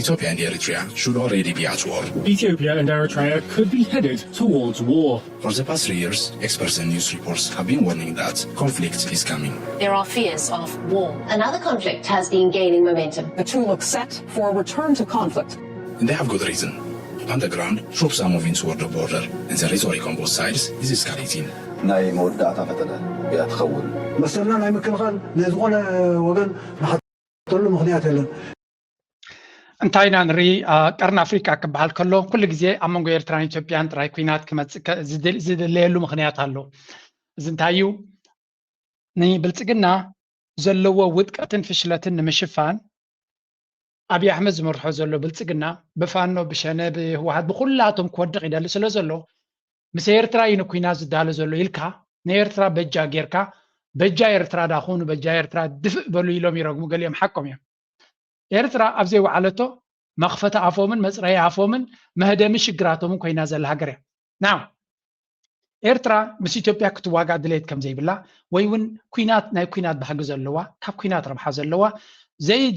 Ethiopia and Eritrea should already be at war. Ethiopia and Eritrea could be headed towards war. For the past three years, experts and news reports have been warning that conflict is coming. There are fears of war. Another conflict has been gaining momentum. The two look set for a return to conflict. And they have good reason. On the ground, troops are moving toward the border, and the rhetoric on both sides is escalating. ናይ መወዳእታ ፈተነ እያ ትኸውን። መሰልና ናይ ምክልኻል ናይ ዝኾነ ወገን ንሓተሉ ምኽንያት የለን። እንታይ ኢና ንርኢ? ቀርኒ ኣፍሪቃ ክበሃል ከሎ ኩሉ ግዜ ኣብ መንጎ ኤርትራን ኢትዮጵያን ጥራይ ኩናት ክመፅእ ዝድለየሉ ምኽንያት ኣሎ። እዚ እንታይ እዩ? ንብልፅግና ዘለዎ ውድቀትን ፍሽለትን ንምሽፋን ኣብይ ኣሕመድ ዝመርሖ ዘሎ ብልፅግና ብፋኖ ብሸነ ብህወሓት ብኩላቶም ክወድቕ ይደሊ ስለ ዘሎ ምስ ኤርትራ እዩ ንኩናት ዝዳሎ ዘሎ ኢልካ ንኤርትራ በጃ ጌርካ በጃ ኤርትራ ዳኹኑ በጃ ኤርትራ ድፍእ በሉ ኢሎም ይረግሙ ገሊኦም ሓቆም እዮም። ኤርትራ ኣብ ዘይወዓለቶ መኽፈቲ ኣፎምን መፅረዪ ኣፎምን መህደሚ ሽግራቶምን ኮይና ዘላ ሃገር እያ። ናው ኤርትራ ምስ ኢትዮጵያ ክትዋጋእ ድሌት ከም ዘይብላ ወይ እውን ኩናት ናይ ኩናት ባህጊ ዘለዋ ካብ ኩናት ረብሓ ዘለዋ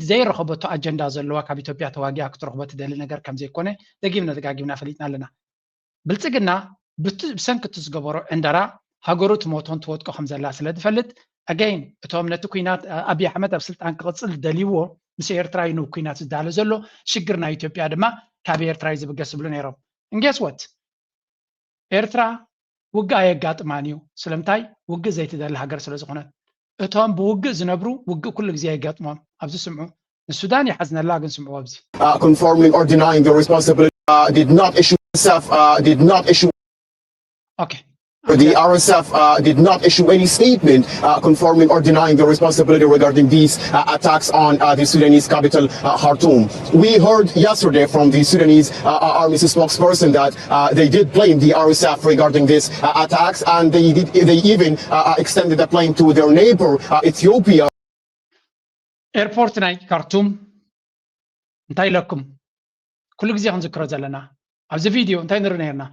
ዘይረኸበቶ ኣጀንዳ ዘለዋ ካብ ኢትዮጵያ ተዋጊኣ ክትረኽቦ ትደሊ ነገር ከም ዘይኮነ ደጊምና ደጋጊምና ፈሊጥና ኣለና። ብልፅግና ብሰንኪ እቲ ዝገበሮ ዕንደራ ሃገሩ ትሞቶን ትወድቆ ከም ዘላ ስለ ዝፈልጥ ኣገይን እቶም ነቲ ኩናት ኣብይ ኣሕመድ ኣብ ስልጣን ክቕፅል ዝደልይዎ ምስ ኤርትራ እዩ ንኩናት ዝዳሎ ዘሎ ሽግር ናይ ኢትዮጵያ ድማ ካብ ኤርትራ እዩ ዝብገስ ዝብሉ ነይሮም። እንጌስወት ኤርትራ ውግእ ኣየጋጥማን እዩ። ስለምንታይ? ውግእ ዘይትደሊ ሃገር ስለ ዝኾነት። እቶም ብውግእ ዝነብሩ ውግእ ኩሉ ግዜ የጋጥሞም። ኣብዚ ስምዑ። ንሱዳን ይሓዝነላ ግን ስምዑ ኣብዚ። uh, confirming or denying the responsibility uh, did not issue itself uh, did not issue Okay. The R S F uh, did not issue any statement uh, confirming or denying the responsibility regarding these uh, attacks on uh, the Sudanese capital, uh, Khartoum. We heard yesterday from the Sudanese uh, uh, army spokesperson that uh, they did blame the R S F regarding these uh, attacks, and they did, they even uh, uh, extended the blame to their neighbor uh, Ethiopia. ኤርፖርት ናይ ካርቱም እንታይ ኢለኩም? ኩሉ ግዜ ክንዝክሮ ዘለና ኣብዚ ቪድዮ እንታይ ንርኢ ነርና?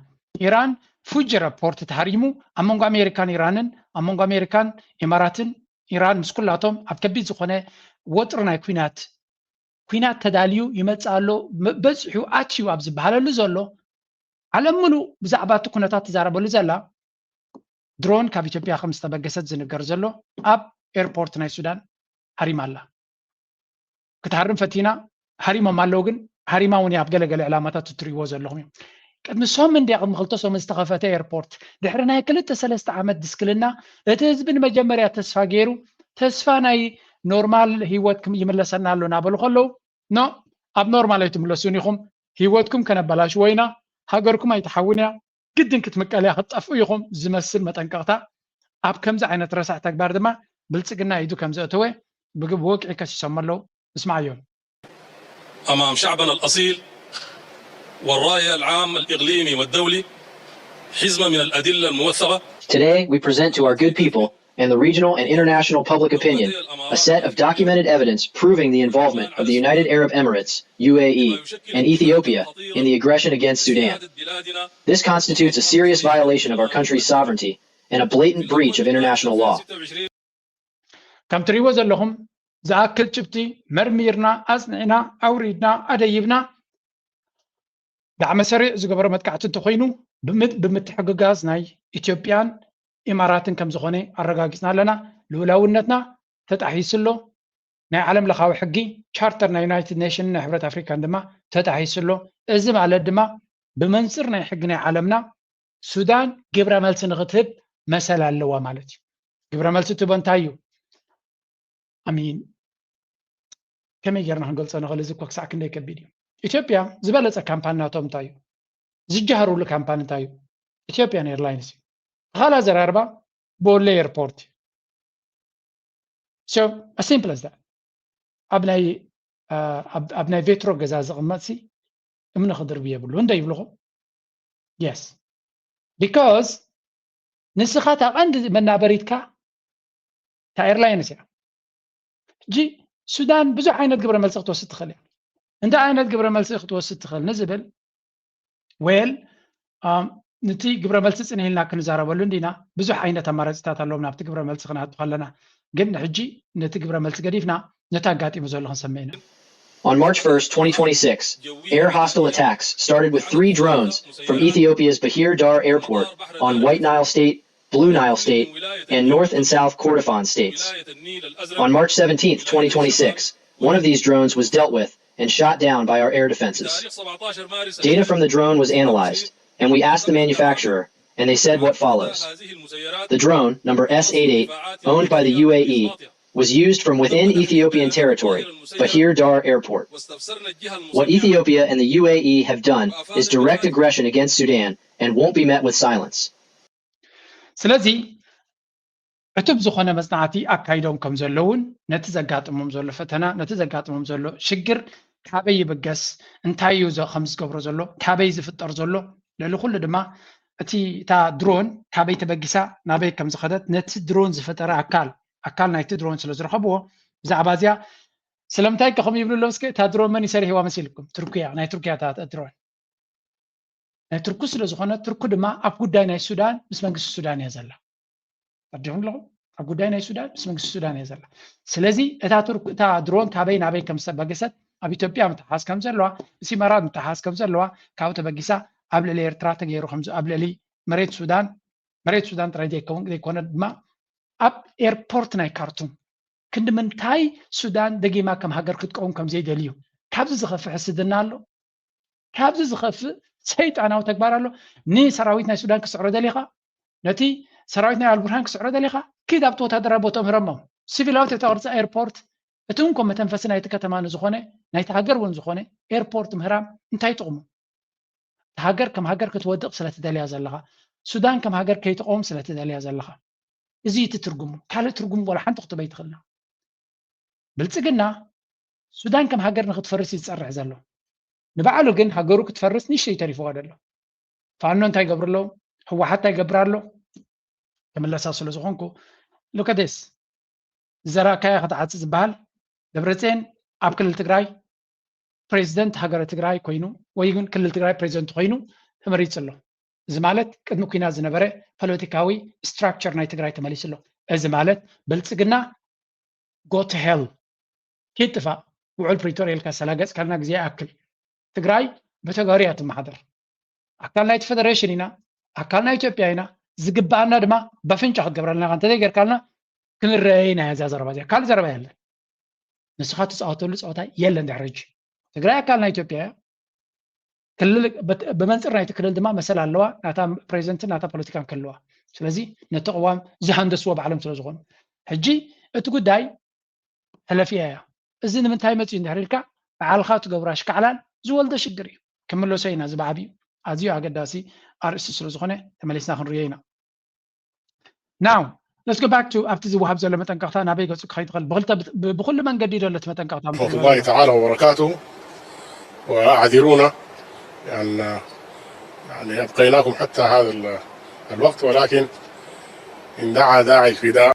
ኢራን ፉጅ ኤርፖርት ተሃሪሙ ኣብ መንጎ ኣሜሪካን ኢራንን ኣብ መንጎ ኣሜሪካን ኢማራትን ኢራን ምስ ኩላቶም ኣብ ከቢድ ዝኾነ ወጥሪ ናይ ኩናት ኩናት ተዳልዩ ይመፅእ ኣሎ በፂሑ ኣትዩ ኣብ ዝበሃለሉ ዘሎ ዓለም ሙሉእ ብዛዕባ እቲ ኩነታት ትዛረበሉ ዘላ ድሮን ካብ ኢትዮጵያ ከም ዝተበገሰት ዝንገር ዘሎ ኣብ ኤርፖርት ናይ ሱዳን ሃሪማ ኣላ። ክትሃርም ፈቲና ሃሪሞም ኣለዉ ግን ሃሪማ እውን ኣብ ገለገለ ዕላማታት እትሪእዎ ዘለኹም እዮም። ቅድሚ ሶም እንድያ ቅድሚ ክልተ ሶምን ዝተኸፈተ ኤርፖርት ድሕሪ ናይ ክልተ ሰለስተ ዓመት ድስክልና እቲ ህዝቢ ንመጀመርያ ተስፋ ገይሩ ተስፋ ናይ ኖርማል ህይወት ይምለሰና ኣሎ እናበሉ ከለዉ ኖ ኣብ ኖርማል ኣይትምለሱን ኢኹም፣ ህይወትኩም ከነበላሽዎ ኢና፣ ሃገርኩም ኣይትሓውን እያ፣ ግድን ክትምቀል እያ፣ ክትጠፍኡ ኢኹም ዝመስል መጠንቀቕታ ኣብ ከምዚ ዓይነት ረሳሕ ተግባር ድማ ብልፅግና ኢዱ ከም ዘእተወ ብወግዒ ከሲሶም ኣለዉ። እስማዓዮም። أمام شعبنا الأصيل والرأي العام الإقليمي والدولي حزمة من الأدلة الموثقة. Today, we present to our good people and the regional and international public opinion a set of documented evidence proving the involvement of the United Arab Emirates, U A E, and Ethiopia in the aggression against Sudan. This constitutes a serious violation of our country's sovereignty and a blatant breach of international law. ከም ትሪእዎ ዘለኹም ዝኣክል ጭብጢ መርሚርና ኣጽኒዕና ኣውሪድና ኣደይብና ዳዕመ ሰሪዕ ዝገበሮ መጥቃዕቲ እንተኾይኑ ብምትሕግጋዝ ናይ ኢትዮጵያን ኢማራትን ከም ዝኾነ ኣረጋጊፅና ኣለና። ልኡላውነትና ተጣሒሱ ኣሎ። ናይ ዓለም ለኻዊ ሕጊ ቻርተር ናይ ዩናይትድ ኔሽን ናይ ሕብረት ኣፍሪካን ድማ ተጣሒሱ ኣሎ። እዚ ማለት ድማ ብመንፅር ናይ ሕጊ ናይ ዓለምና ሱዳን ግብረ መልሲ ንክትህብ መሰል ኣለዋ ማለት እዩ። ግብረ መልሲ ትህቦ እንታይ እዩ? ኣሚን ከመይ ጌርና ክንገልፆ ንኽእል? እዚ እኮ ክሳዕ ክንደይ ከቢድ እዩ። ኢትዮጵያ ዝበለፀ ካምፓኒ ናቶም እንታይ እዩ? ዝጀሃሩሉ ካምፓኒ እንታይ እዩ? ኢትዮጵያን ኤርላይንስ እዩ። ብኻልእ ኣዘራርባ ቦሌ ኤርፖርት እዩ። So as simple as that። ኣብ ናይ ኣብ ናይ ቬትሮ ገዛ ዝቕመጥሲ እምኒ ክድርቢ የብሉ እንደ ይብልኹም። Yes because ንስኻ እታ ቀንዲ መናበሪትካ እታ ኤርላይንስ እያ። ሕጂ ሱዳን ብዙሕ ዓይነት ግብረ መልሲ ክትወስድ ትኽእል እያ። እንታይ ዓይነት ግብረ መልሲ ክትወስድ ትኽእል ንዝብል well ንቲ ግብረ መልሲ ፅን ኢልና ክንዛረበሉ እንዲና። ብዙሕ ዓይነት ኣማራፂታት ኣለዎም ናብቲ ግብረ መልሲ ክነኣቱ ከለና። ግን ንሕጂ ነቲ ግብረ መልሲ ገዲፍና ነቲ ኣጋጢሙ ዘሎ ክንሰምዕ ኢና። On March first, twenty twenty-six, air hostile attacks started with three drones from Ethiopia's Bahir Dar airport on White Nile State, Blue Nile State, and North and South Kordofan states. On March seventeenth, twenty twenty-six, one of these drones was dealt with and shot down by our air defenses. Data from the drone was analyzed, and we asked the manufacturer, and they said what follows. The drone, number S eight eight, owned by the U A E, was used from within Ethiopian territory, Bahir Dar Airport. What Ethiopia and the U A E have done is direct aggression against Sudan and won't be met with silence. ስለዚ ዕቱብ ዝኾነ መጽናዕቲ ኣካይዶም ከም ዘለውን ነቲ ዘጋጥሞም ዘሎ ፈተና ነቲ ዘጋጥሞም ዘሎ ሽግር ካበይ ይብገስ እንታይ እዩ ከም ዝገብሮ ዘሎ ካበይ ዝፍጠር ዘሎ ልዕሊ ኩሉ ድማ እቲ እታ ድሮን ካበይ ተበጊሳ ናበይ ከም ዝኸደት ነቲ ድሮን ዝፈጠረ ኣካል ኣካል ናይቲ ድሮን ስለ ዝረኸብዎ ብዛዕባ እዚኣ ስለምንታይ ከ ከም ይብሉ ኣለዉ እስከ እታ ድሮን መን ይሰርሕዋ መሲልኩም ትርኩያ ናይ ትርኩያ እታ ድሮን ናይ ትርኩ ስለ ዝኾነ ትርኩ ድማ ኣብ ጉዳይ ናይ ሱዳን ምስ መንግስቲ ሱዳን እያ ዘላ ኣዲኹም ኣለኹም ኣብ ጉዳይ ናይ ሱዳን ምስ መንግስቲ ሱዳን እያ ዘላ ስለዚ እታ ትርኩ እታ ድሮን ካበይ ናበይ ከም ዝተበገሰት ኣብ ኢትዮጵያ ምትሓዝ ከም ዘለዋ ምስ ኢማራት ምትሓዝ ከም ዘለዋ ካብኡ ተበጊሳ ኣብ ልዕሊ ኤርትራ ተገይሩ ከም ኣብ ልዕሊ መሬት ሱዳን መሬት ሱዳን ጥራይ ዘይከውን ዘይኮነ ድማ ኣብ ኤርፖርት ናይ ካርቱም ክንዲ ምንታይ ሱዳን ደጊማ ከም ሃገር ክትቀውም ከም ዘይደልዩ ካብዚ ዝኸፍእ ሕስድና ኣሎ ካብዚ ዝኸፍእ ሰይጣናዊ ተግባር ኣሎ ንሰራዊት ናይ ሱዳን ክስዕሮ ደሊኻ ነቲ ሰራዊት ናይ ኣልቡርሃን ክስዕሮ ደሊኻ ኪድ ኣብቲ ወታደራዊ ቦትኦም ህረሞም ሲቪላዊ ትሕተ ቅርፂ ኤርፖርት እቲ እንኮ መተንፈሲ ናይቲ ከተማ ንዝኾነ ናይቲ ሃገር እውን ዝኾነ ኤርፖርት ምህራም እንታይ ጥቕሙ ሃገር ከም ሃገር ክትወድቕ ስለትደልያ ዘለኻ ሱዳን ከም ሃገር ከይትቆም ስለትደልያ ዘለኻ እዚ እቲ ትርጉሙ ካልእ ትርጉም ወላ ሓንቲ ክትበይ ትኽእልና ብልፅግና ሱዳን ከም ሃገር ንክትፈርስ ይዝፀርሕ ዘሎ ንባዕሉ ግን ሃገሩ ክትፈርስ ንሽተይ ተሪፍዋ ደሎ ፋኖ እንታይ ይገብር ኣለዉ ህወሓት እንታይ ይገብር ኣሎ ተመለሳ ስለ ዝኾንኩ ሉከደስ ዝዘራካያ ክትዓፂ ዝበሃል ደብረፅን ኣብ ክልል ትግራይ ፕሬዚደንት ሃገረ ትግራይ ኮይኑ ወይ ግን ክልል ትግራይ ፕሬዚደንት ኮይኑ ተመሪፁ ኣሎ እዚ ማለት ቅድሚ ኩናት ዝነበረ ፖለቲካዊ ስትራክቸር ናይ ትግራይ ተመሊሱ ኣሎ እዚ ማለት ብልፅግና go to hell ኪድ ጥፋእ ውዕል ፕሪቶሪያ ኢልካ ሰላገፅካልና ግዜ ይኣክል ትግራይ ብተጋሩ እያ ትመሓደር ኣካል ናይቲ ፌደሬሽን ኢና ኣካል ናይ ኢትዮጵያ ኢና ዝግበኣና ድማ በፍንጫ ክትገብረልና እንተዘይገርካልና ክንረአይ ናይ እዛ ዘረባ እዚኣ ካልእ ዘረባ የለን ንስኻ ትፃወተሉ ፀወታ የለን ድሕሪ ሕጂ ትግራይ ኣካል ናይ ኢትዮጵያ እያ ክልል ብመንፅር ናይቲ ክልል ድማ መሰል ኣለዋ ናታ ፕሬዚደንትን ናታ ፖለቲካን ክህልዋ ስለዚ ነቲ ቅዋም ዝሃንደስዎ ባዕሎም ስለ ዝኾኑ ሕጂ እቲ ጉዳይ ተለፊያ እያ እዚ ንምንታይ መፅኡ እንድሕር ኢልካ ባዕልኻ ትገብሮ ኣሽካዕላል ዝወልዶ ሽግር እዩ ክምለሶ ኢና ዝባዕብ እዩ ኣዝዩ ኣገዳሲ ኣርእስቲ ስለ ዝኾነ ተመሊስና ክንሪኦ ኢና now let's go back to ኣብቲ ዝወሃብ ዘሎ መጠንቀቕታ ናበይ ገፁ ክኸይድ ይኽእል ብክልተ ብኩሉ መንገዲ ዶ ኣለቲ መጠንቀቕታ ورحمة الله تعالى وبركاته وأعذرونا أن يعني أبقيناكم حتى هذا الوقت ولكن إن دعا داعي الفداء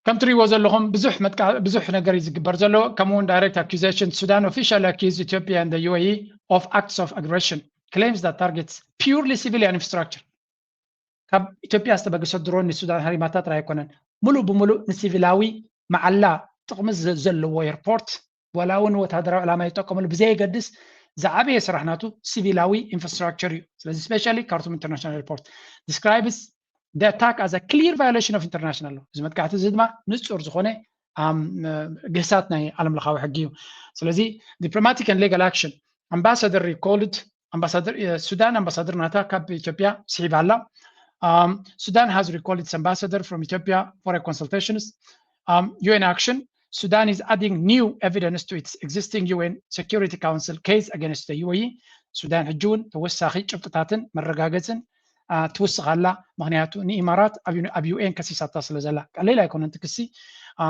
ከም ትሪእዎ ዘለኹም ብዙሕ መጥቃ ብዙሕ ነገር እዩ ዝግበር ዘሎ ከምኡ እውን direct accusation Sudan officially accused Ethiopia and the U A E of acts of aggression claims that targets purely civilian infrastructure ካብ ኢትዮጵያ ዝተበገሰ ድሮን ንሱዳን ሃሪማታ ጥራይ ኣይኮነን ሙሉእ ብሙሉእ ንሲቪላዊ መዓላ ጥቕሚ ዘለዎ ኤርፖርት ዋላ እውን ወታደራዊ ዕላማ ይጠቀመሉ ብዘየገድስ ዝዓበየ ስራሕ ናቱ ሲቪላዊ ኢንፍራስትራክቸር እዩ ስለዚ specially Khartoum International Airport describes the attack as a clear violation of international law እዚ መጥቃዕቲ እዚ ድማ ንፁር ዝኾነ ግህሳት ናይ ዓለም ለኻዊ ሕጊ እዩ ስለዚ diplomatic and legal action ambassador recalled ambassador Sudan ambassador ናታ ካብ ኢትዮጵያ ስሒባ ኣላ Sudan has recalled its ambassador from Ethiopia for a consultations um, U N action Sudan is adding new evidence to its existing U N Security Council case against the U A E ሱዳን ሕጂ እውን ተወሳኺ ጭብጥታትን መረጋገፅን ትውስኽ ኣላ ምክንያቱ ንኢማራት ኣብ ዩኤን ከሲሳታ ስለ ዘላ ቀሊል ኣይኮነን እቲ ክሲ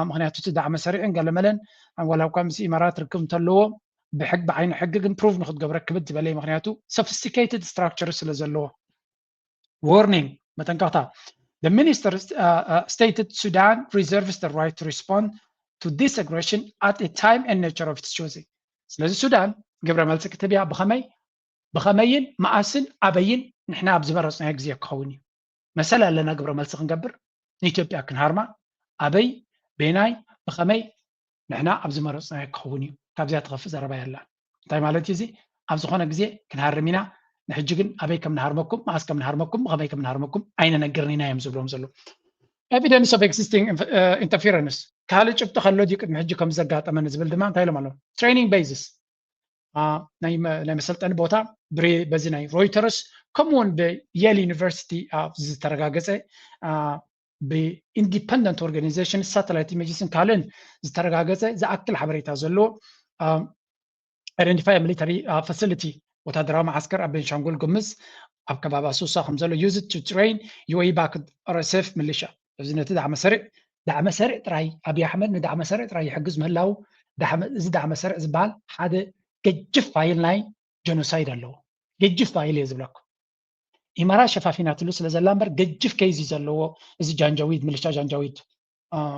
ምክንያቱ እቲ ዳዕመ ሰሪዕን ገለመለን ዋላ እኳ ምስ ኢማራት ርክብ እንተለዎ ብሕግ ብዓይኒ ሕጊ ግን ፕሩቭ ንክትገብረ ክብድ ዝበለ ምክንያቱ sophisticated structure ስለ ዘለዎ warning መጠንቀቕታ The minister uh, uh, stated Sudan reserves the right to respond to this aggression at a time and nature of its choosing. ስለዚ ሱዳን ግብረ መልሲ ክትህብ እያ ብኸመይ ብኸመይን መኣስን ኣበይን ንሕና ኣብ ዝመረፅናዮ ግዜ ክኸውን እዩ። መሰል ኣለና ግብረ መልሲ ክንገብር ንኢትዮጵያ ክንሃርማ ኣበይ በየናይ ብኸመይ ንሕና ኣብ ዝመረፅናዮ ክኸውን እዩ። ካብዚኣ ትኸፍእ ዘረባ የላን። እንታይ ማለት እዩ እዚ? ኣብ ዝኾነ ግዜ ክንሃርም ኢና፣ ንሕጂ ግን ኣበይ ከም ንሃርመኩም፣ መዓስ ከም ንሃርመኩም፣ ብኸመይ ከም ንሃርመኩም ኣይንነግርን ኢና እዮም ዝብሎም ዘለዉ። Evidence of existing interference፣ ካልእ ጭብጢ ከሎ ድዩ ቅድሚ ሕጂ ከም ዘጋጠመ ንዝብል ድማ እንታይ ኢሎም ኣለዉ? Training bases፣ ናይ መሰልጠኒ ቦታ ብሪ በዚ ናይ ሮይተርስ ከምኡውን ብየል ዩኒቨርሲቲ ዝተረጋገፀ ብ independent organization satellite images ን ካልእን ዝተረጋገፀ ዝኣክል ሓበሬታ ዘለዎ identify military facility ወታደራዊ መዓስከር ኣብ ቤንሻንጉል ጉምዝ ኣብ ከባቢ ኣሶሳ ከም ዘሎ used to train UAE backed RSF militia። እዚ ነቲ ዳዕመ ሰሪዕ ዳዕመ ሰሪዕ ጥራይ ኣብይ ኣሕመድ ንዳዕመ ሰሪዕ ጥራይ ይሕግዝ ምህላው እዚ ዳዕመ ሰሪዕ ዝበሃል ሓደ ገጅፍ ፋይል ናይ ጀኖሳይድ ኣለዎ። ገጅፍ ፋይል እየ ዝብለኩም። ኢማራት ሸፋፊናትሉ ስለ ዘላ እምበር ገጅፍ ኬዝ እዩ ዘለዎ እዚ ጃንጃዊድ፣ ምልሻ ጃንጃዊድ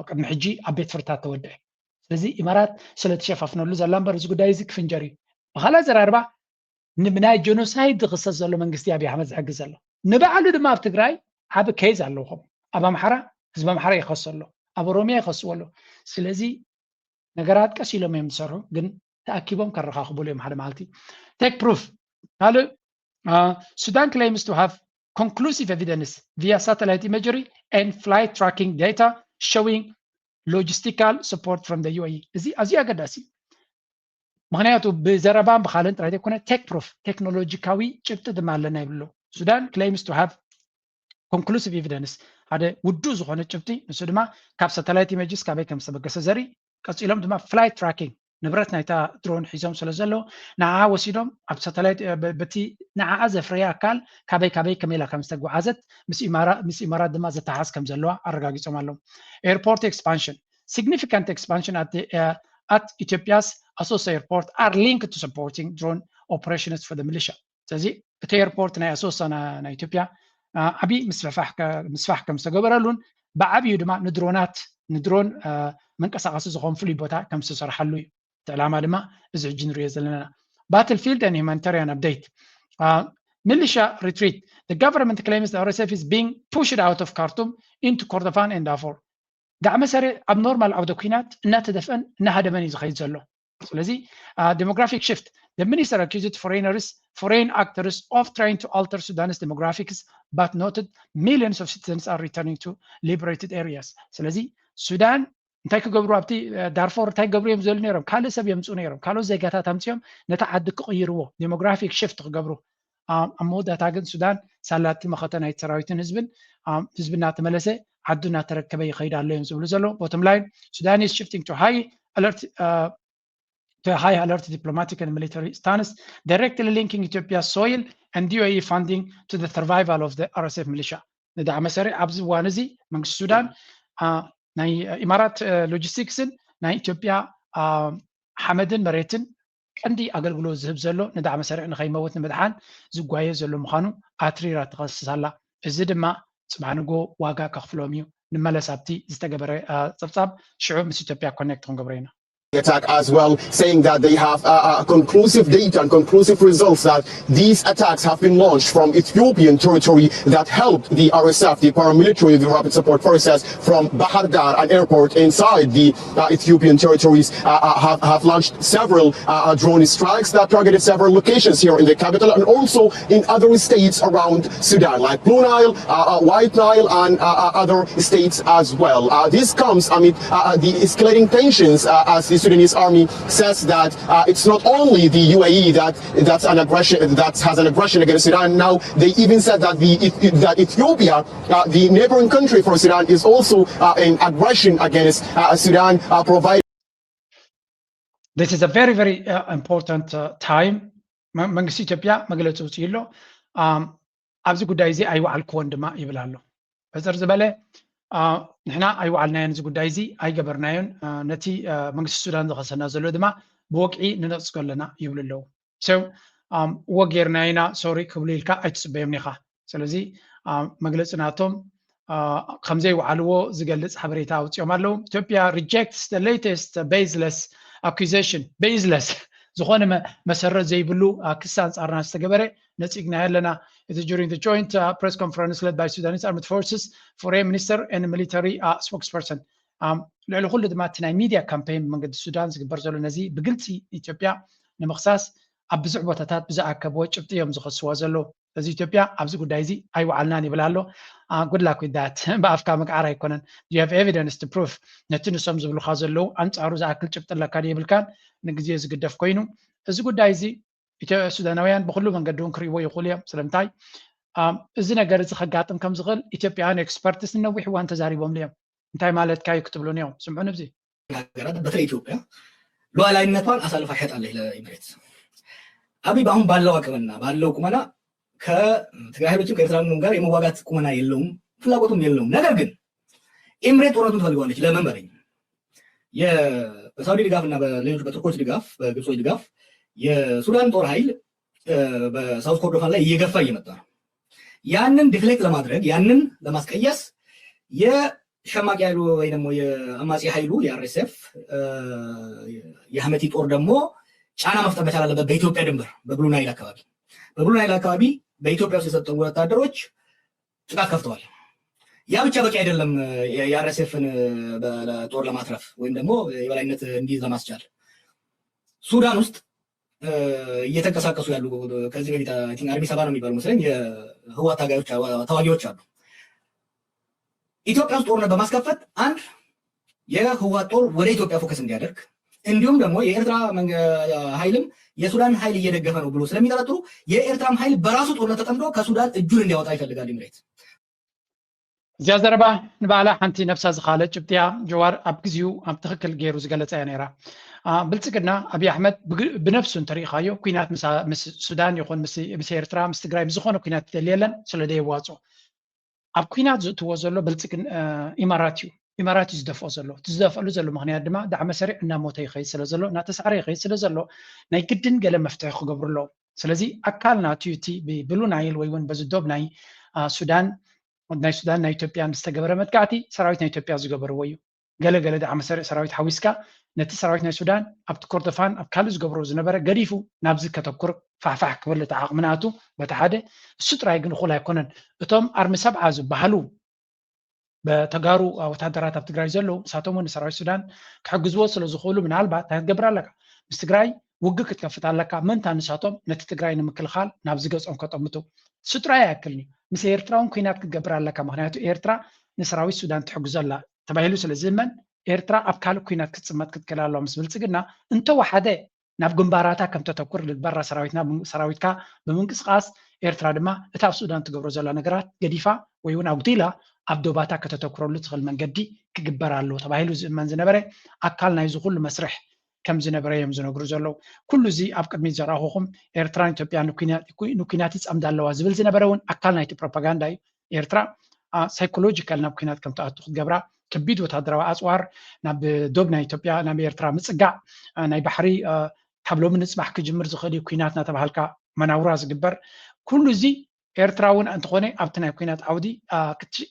ቅድሚ ሕጂ ኣብ ቤት ፍርታት ተወድአ። ስለዚ ኢማራት ስለ ትሸፋፍነሉ ዘላ እምበር እዚ ጉዳይ እዚ ክፍንጀር እዩ። ብኻልእ ኣዘራርባ ንብናይ ጀኖሳይድ ዝኽሰስ ዘሎ መንግስቲ ኣብይ ኣሕመድ ዝሕግዝ ዘሎ። ንባዕሉ ድማ ኣብ ትግራይ ዓቢ ኬዝ ኣለዎ። ኣብ ኣምሓራ ህዝቢ ኣምሓራ ይኸሱ ኣሎ፣ ኣብ ኦሮሚያ ይኸስዎ ኣሎ። ስለዚ ነገራት ቀስ ኢሎም እዮም ዝሰርሑ፣ ግን ተኣኪቦም ከረኻኽቡሉ እዮም ሓደ መዓልቲ። Take proof ካልእ Sudan claims to have conclusive evidence via satellite imagery and flight tracking data showing logistical support from the UAE። እዚ ኣዝዩ ኣገዳሲ እዩ። ምኽንያቱ ብዘረባን ብኻልእን ጥራይ ዘይኮነ take proof ቴክኖሎጂካዊ ጭብጢ ድማ ኣለና ይብሉ። Sudan claims to have conclusive evidence ሓደ ውዱእ ዝኾነ ጭብጢ፣ ንሱ ድማ ካብ ሳተላይት ኢሜጅስ ካበይ ከም ዝተበገሰ ዘርኢ፣ ቀፂሎም ድማ flight tracking ንብረት ናይታ ድሮን ሒዞም ስለ ዘለዉ ንዓ ወሲዶም ኣብ ሳተላይት በቲ ንዓ ዘፍረየ ኣካል ካበይ ካበይ ከመይ ኢላ ከም ዝተጓዓዘት ምስ ኢማራት ድማ ዘተሓዝ ከም ዘለዋ ኣረጋጊፆም ኣለዉ። Airport expansion significant expansion at Ethiopia's Assosa airport are linked to supporting drone operations for the militia። ስለዚ እቲ ኤርፖርት ናይ ኣሶሳ ናይ ኢትዮጵያ ዓብዪ ምስፋሕ ከም ዝተገበረሉን ብዓብዩ ድማ ንድሮናት ንድሮን መንቀሳቐሲ ዝኾን ፍሉይ ቦታ ከም ዝተሰርሓሉ እዩ። እቲ ዕላማ ድማ እዚ ሕጂ ንሪኦ ዘለና። Battlefield and humanitarian update militia retreat the government claims the RSF is being pushed out of Khartoum into Kordofan and Darfur። ዳዕመ ሰሪዕ ኣብ ኖርማል ዓውደ ኲናት እናተደፍአን እናሃደመን እዩ ዝኸይድ ዘሎ። ስለዚ demographic shift the minister accused foreigners foreign actors of trying to alter Sudan's demographics but noted millions of citizens are returning to liberated areas። ስለዚ ሱዳን እንታይ ክገብሩ ኣብቲ ዳርፎር እንታይ ክገብሩ እዮም ዝደልዩ ነይሮም? ካልእ ሰብ የምፅኡ ነይሮም፣ ካልኦት ዜጋታት ኣምፅኦም ነቲ ዓዲ ክቕይርዎ demographic shift ክገብሩ ኣብ መወዳእታ ግን ሱዳን ሳላቲ መኸተ ናይ ሰራዊትን ህዝብን ህዝቢ እናተመለሰ ዓዱ እናተረከበ ይኸይድ ኣሎ እዮም ዝብሉ ዘለዉ። Bottom line Sudan is shifting to high alert to a high alert diplomatic and military stance directly linking Ethiopia's soil and UAE funding to the survival of the RSF militia። ንዳዕመ ሰሪዕ ኣብዚ እዋን እዚ መንግስቲ ሱዳን ናይ ኢማራት ሎጂስቲክስን ናይ ኢትዮጵያ ሓመድን መሬትን ቀንዲ ኣገልግሎት ዝህብ ዘሎ ንዳዕመ ሰሪዕ ንኸይመውት ንምድሓን ዝጓየ ዘሎ ምዃኑ ኣትሪራ ትኸስስ ኣላ። እዚ ድማ ጽባሕ ንጎ ዋጋ ከኽፍሎም እዩ። ንመለስ ኣብቲ ዝተገበረ ጸብጻብ ሽዑ ምስ ኢትዮጵያ ኮኔክት ክንገብሮ ኢና። attack as well, saying that they have uh, uh, conclusive data and conclusive results that these attacks have been launched from Ethiopian territory that helped the R S F, the paramilitary of the Rapid Support Forces, from Bahar Dar, an airport inside the uh, Ethiopian territories, uh, uh, have, have launched several uh, uh, drone strikes that targeted several locations here in the capital and also in other states around Sudan, like Blue Nile, uh, uh, White Nile, and uh, uh, other states as well. Uh, this comes amid uh, uh, the escalating tensions uh, as the Sudanese army says that uh, it's not only the U A E that that's an aggression that has an aggression against Sudan. Now they even said that the that Ethiopia, uh, the neighboring country for Sudan, is also uh, an aggression against uh, Sudan, uh, providing This is a very very uh, important uh, time። መንግስቲ ኢትዮጵያ መግለፂ ውፅኡ ኣሎ። ኣብዚ ጉዳይ እዚ ኣይወዓልክዎን ድማ ይብል ኣሎ። ሕፅር ዝበለ ንሕና ኣይወዓልናዮን፣ እዚ ጉዳይ እዚ ኣይገበርናዮን፣ ነቲ መንግስቲ ሱዳን ዝኸሰና ዘሎ ድማ ብወግዒ ንነፅጎ ኣለና ይብሉ ኣለዉ። So እወ ጌርና ኢና ሶሪ ክብሉ ኢልካ ኣይትፅበዮም ኒኻ። ስለዚ መግለፂ ናቶም ከም ዘይወዓልዎ ዝገልፅ ሓበሬታ ኣውፂኦም ኣለዉ። ኢትዮጵያ rejects the latest baseless accusation። Baseless ዝኾነ መሰረት ዘይብሉ ክሲ ኣንፃርና ዝተገበረ ነፂግናዮ ኣለና። It is during the joint uh, press conference led by Sudanese Armed Forces foreign minister and military uh, spokesperson. ልዕሊ ኩሉ ድማ እቲ ናይ ሚድያ ካምፔን ብመንገዲ ሱዳን ዝግበር ዘሎ ነዚ ብግልፂ ኢትዮጵያ ንምኽሳስ ኣብ ብዙሕ ቦታታት ብዝኣከብዎ ጭብጢ እዮም ዝኸስዋ ዘለዉ። ስለዚ ኢትዮጵያ ኣብዚ ጉዳይ እዚ ኣይወዓልናን ይብል ኣሎ። Good luck with that። ብኣፍካ ምግዓር ኣይኮነን። You have evidence to prove ነቲ ንሶም ዝብሉካ ዘለዉ ኣንፃሩ ዝኣክል ጭብጢ ኣለካ ዶ የብልካን ንግዜ ዝግደፍ ኮይኑ፣ እዚ ጉዳይ እዚ ሱዳናውያን ብኩሉ መንገዲ እውን ክርእይዎ ይኽእሉ እዮም። ስለምንታይ እዚ ነገር እዚ ከጋጥም ከም ዝኽእል ኢትዮጵያውያን ኤክስፐርትስ ንነዊሕ እዋን ተዛሪቦምሉ እዮም። እንታይ ማለትካ እዩ ክትብሉኒ እዮም። ስምዑን እዚ ሀገራት በተለይ ኢትዮጵያ ሉዓላዊነቷን አሳልፋ ሸጣለች ለኢምሬትስ። አብይ አሁን ባለው አቅምና ባለው ቁመና ከትግራይ ኃይሎችም ከኤርትራ ጋር የመዋጋት ቁመና የለውም፣ ፍላጎቱም የለውም። ነገር ግን ኢምሬት ጦርነቱን ትፈልገዋለች። ለምን በለኝ፣ በሳውዲ ድጋፍ እና በሌሎች በቱርኮች ድጋፍ፣ በግብጾች ድጋፍ የሱዳን ጦር ኃይል በሳውዝ ኮርዶፋን ላይ እየገፋ እየመጣ ነው። ያንን ዲፍሌክት ለማድረግ ያንን ለማስቀየስ የሸማቂ ኃይሉ ወይ ደግሞ የአማጺ ኃይሉ የአርኤስኤፍ የህመቲ ጦር ደግሞ ጫና መፍጠር መቻል አለበት። በኢትዮጵያ ድንበር በብሉ ናይል አካባቢ በብሉ ናይል አካባቢ በኢትዮጵያ ውስጥ የሰጠው ወታደሮች ጥቃት ከፍተዋል። ያ ብቻ በቂ አይደለም። የአርኤስኤፍን ጦር ለማትረፍ ወይም ደግሞ የበላይነት እንዲይዝ ለማስቻል ሱዳን ውስጥ እየተንቀሳቀሱ ያሉ ከዚህ በፊት አርሚ ሰባ ነው የሚባሉ መስለኝ የህወሓት ታጋዮች ተዋጊዎች አሉ። ኢትዮጵያ ውስጥ ጦርነት በማስከፈት አንድ የህወሓት ጦር ወደ ኢትዮጵያ ፎከስ እንዲያደርግ እንዲሁም ደግሞ የኤርትራ ኃይልም የሱዳን ኃይል እየደገፈ ነው ብሎ ስለሚጠረጥሩ የኤርትራም ኃይል በራሱ ጦርነት ተጠምዶ ከሱዳን እጁን እንዲያወጣ ይፈልጋል ኢምሬት። እዚኣ ዘረባ ንባዕላ ሓንቲ ነብሳ ዝኻለ ጭብጥያ ጀዋር ኣብ ግዜኡ ኣብ ትኽክል ገይሩ ዝገለጸ እያ ነይራ። ብልጽግና ኣብይ ኣሕመድ ብነብሱ እንተሪኢኻዮ ኩናት ምስ ሱዳን ይኹን ምስ ኤርትራ ምስ ትግራይ ብዝኾነ ኩናት ይደሊ የለን ስለ ደየዋፅኦ ኣብ ኩናት ዝእትዎ ዘሎ ብልፅግና ኢማራት እዩ። ኢማራት እዩ ዝደፍኦ ዘሎ። እቲ ዝደፍኣሉ ዘሎ ምኽንያት ድማ ዳዕመ ሰሪዕ እናሞተ ይኸይድ ስለ ዘሎ እናተሳዕረ ይኸይድ ስለ ዘሎ ናይ ግድን ገለ መፍትሒ ክገብሩ ኣለዎም። ስለዚ ኣካል ናቱ እቲ ብብሉ ናይል ወይ እውን በዚ ዶብ ናይ ሱዳን ናይ ሱዳን ናይ ኢትዮጵያን ዝተገበረ መጥቃዕቲ ሰራዊት ናይ ኢትዮጵያ ዝገበርዎ እዩ። ገለ ገለ ዳዕመ ሰሪዕ ሰራዊት ሓዊስካ ነቲ ሰራዊት ናይ ሱዳን ኣብቲ ኮርዶፋን ኣብ ካልእ ዝገብሮ ዝነበረ ገዲፉ ናብዚ ከተኩር ፋሕፋሕ ክብል እቲ ዓቕሚ ናቱ በቲ ሓደ። እሱ ጥራይ ግን እኹል ኣይኮነን። እቶም ኣርሚ ሰብዓ ዝበሃሉ ተጋሩ ወታደራት ኣብ ትግራይ ዘለዉ ንሳቶም እውን ንሰራዊት ሱዳን ክሕግዝዎ ስለ ዝኽእሉ ምናልባት እንታይ ክትገብር ኣለካ? ምስ ትግራይ ውግእ ክትከፍት ኣለካ። ምእንታ ንሳቶም ነቲ ትግራይ ንምክልኻል ናብዚ ገጾም ከጠምቱ እሱ ጥራይ ኣይኣክልን እዩ። ምስ ኤርትራ እውን ኩናት ክትገብር ኣለካ። ምክንያቱ ኤርትራ ንሰራዊት ሱዳን ትሕግዞ ኣላ ተባሂሉ ስለ ዝእመን ኤርትራ ኣብ ካልእ ኩናት ክትጽመት ክትክእል ኣለዋ ምስ ብልጽግና እንተወሓደ ናብ ግንባራታ ከም ተተኩር ልግበራ ሰራዊትና ሰራዊትካ ብምንቅስቃስ ኤርትራ ድማ እታ ኣብ ሱዳን ትገብሮ ዘላ ነገራት ገዲፋ ወይ እውን ኣጉዲላ ኣብ ዶባታ ከተተኩረሉ ትኽእል መንገዲ ክግበር ኣለዎ ተባሂሉ ዝእመን ዝነበረ ኣካል ናይዚ ኩሉ መስርሕ ከም ዝነበረ እዮም ዝነግሩ ዘለዉ። ኩሉ እዚ ኣብ ቅድሚት ዘረኣኹኹም ኤርትራን ኢትዮጵያ ንኩናት ይጸምዳ ኣለዋ ዝብል ዝነበረ እውን ኣካል ናይቲ ፕሮፓጋንዳ እዩ። ኤርትራ ሳይኮሎጂካል ናብ ኩናት ከም ትኣቱ ክትገብራ ከቢድ ወታደራዊ ኣፅዋር ናብ ዶብ ናይ ኢትዮጵያ ናብ ኤርትራ ምፅጋዕ ናይ ባሕሪ ካብ ሎሚ ንፅባሕ ክጅምር ዝኽእል እዩ ኩናት እናተባሃልካ መናውራ ዝግበር ኩሉ እዚ ኤርትራ እውን እንተኾነ ኣብቲ ናይ ኩናት ዓውዲ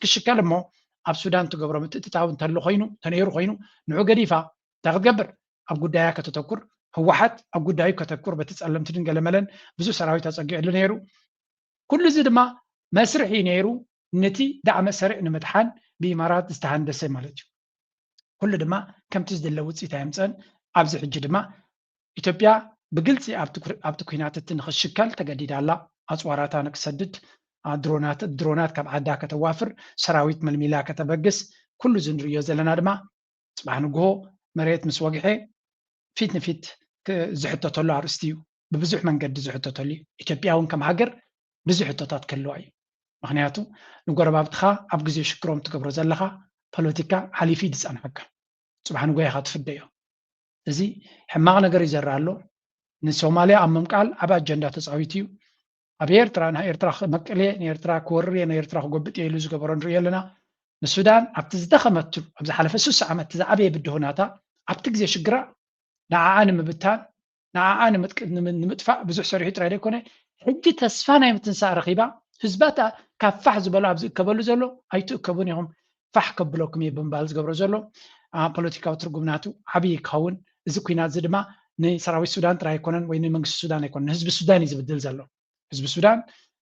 ክሽከል እሞ ኣብ ሱዳን ትገብሮ ምትእትታው እንተሎ ኮይኑ እንተነይሩ ኮይኑ ንዑ ገዲፋ እንታይ ክትገብር ኣብ ጉዳያ ከተተኩር ህወሓት ኣብ ጉዳዩ ከተኩር በቲ ፀለምቲ ድንገለመለን ብዙሕ ሰራዊት ኣፀጊዕሉ ነይሩ። ኩሉ እዚ ድማ መስርሕ እዩ ነይሩ። ነቲ ዳዕመ ሰሪዕ ንምድሓን ብኢማራት ዝተሃንደሰ ማለት እዩ። ኩሉ ድማ ከምቲ ዝድለ ውፅኢት ኣየምፀን። ኣብዚ ሕጂ ድማ ኢትዮጵያ ብግልፂ ኣብቲ ኩናት እቲ ንክትሽከል ተገዲዳ ኣላ። ኣፅዋራታ ንክትሰድድ፣ ድሮናት ካብ ዓዳ ከተዋፍር፣ ሰራዊት መልሚላ ከተበግስ፣ ኩሉ እዚ ንርእዮ ዘለና ድማ ፅባሕ ንግሆ መሬት ምስ ወግሐ ፊት ንፊት ዝሕተተሉ ኣርእስቲ እዩ። ብብዙሕ መንገዲ ዝሕተተሉ እዩ። ኢትዮጵያ እውን ከም ሃገር ብዙሕ ሕቶታት ክህልዋ እዩ። ምክንያቱ ንጎረባብትኻ ኣብ ግዜ ሽግሮም ትገብሮ ዘለኻ ፖለቲካ ሓሊፉ እዩ ዝፀንሐካ። ፅባሕ ንጎ ኢኻ ትፍደዮ። እዚ ሕማቕ ነገር እዩ ዘረኣ ኣሎ። ንሶማልያ ኣብ ምምቃል ዓቢ ኣጀንዳ ተፃዊቱ እዩ። ኣብ ኤርትራ ንኤርትራ መቅል እየ ንኤርትራ ክወርር እየ ንኤርትራ ክጎብጥ እየ ኢሉ ዝገበሮ ንሪኦ ኣለና። ንሱዳን ኣብቲ ዝደኸመትሉ ኣብ ዝሓለፈ ሱሳ ዓመት እቲ ዝዓበየ ብድሆ ናታ ኣብቲ ግዜ ሽግራ ንዓኣ ንምብታን ንዓኣ ንምጥፋእ ብዙሕ ሰሪሑ ጥራይ ዘይኮነ ሕጂ ተስፋ ናይ ምትንሳእ ረኺባ ህዝባ ካብ ፋሕ ዝበሎ ኣብ ዝእከበሉ ዘሎ ኣይትእከቡን ኢኹም ፋሕ ከብለኩም እየ ብምባል ዝገብሮ ዘሎ ፖለቲካዊ ትርጉም ናቱ ዓብዪ ክኸውን እዚ ኩናት እዚ ድማ ንሰራዊት ሱዳን ጥራይ ኣይኮነን ወይ ንመንግስቲ ሱዳን ኣይኮነን ንህዝቢ ሱዳን እዩ ዝብድል ዘሎ ህዝቢ ሱዳን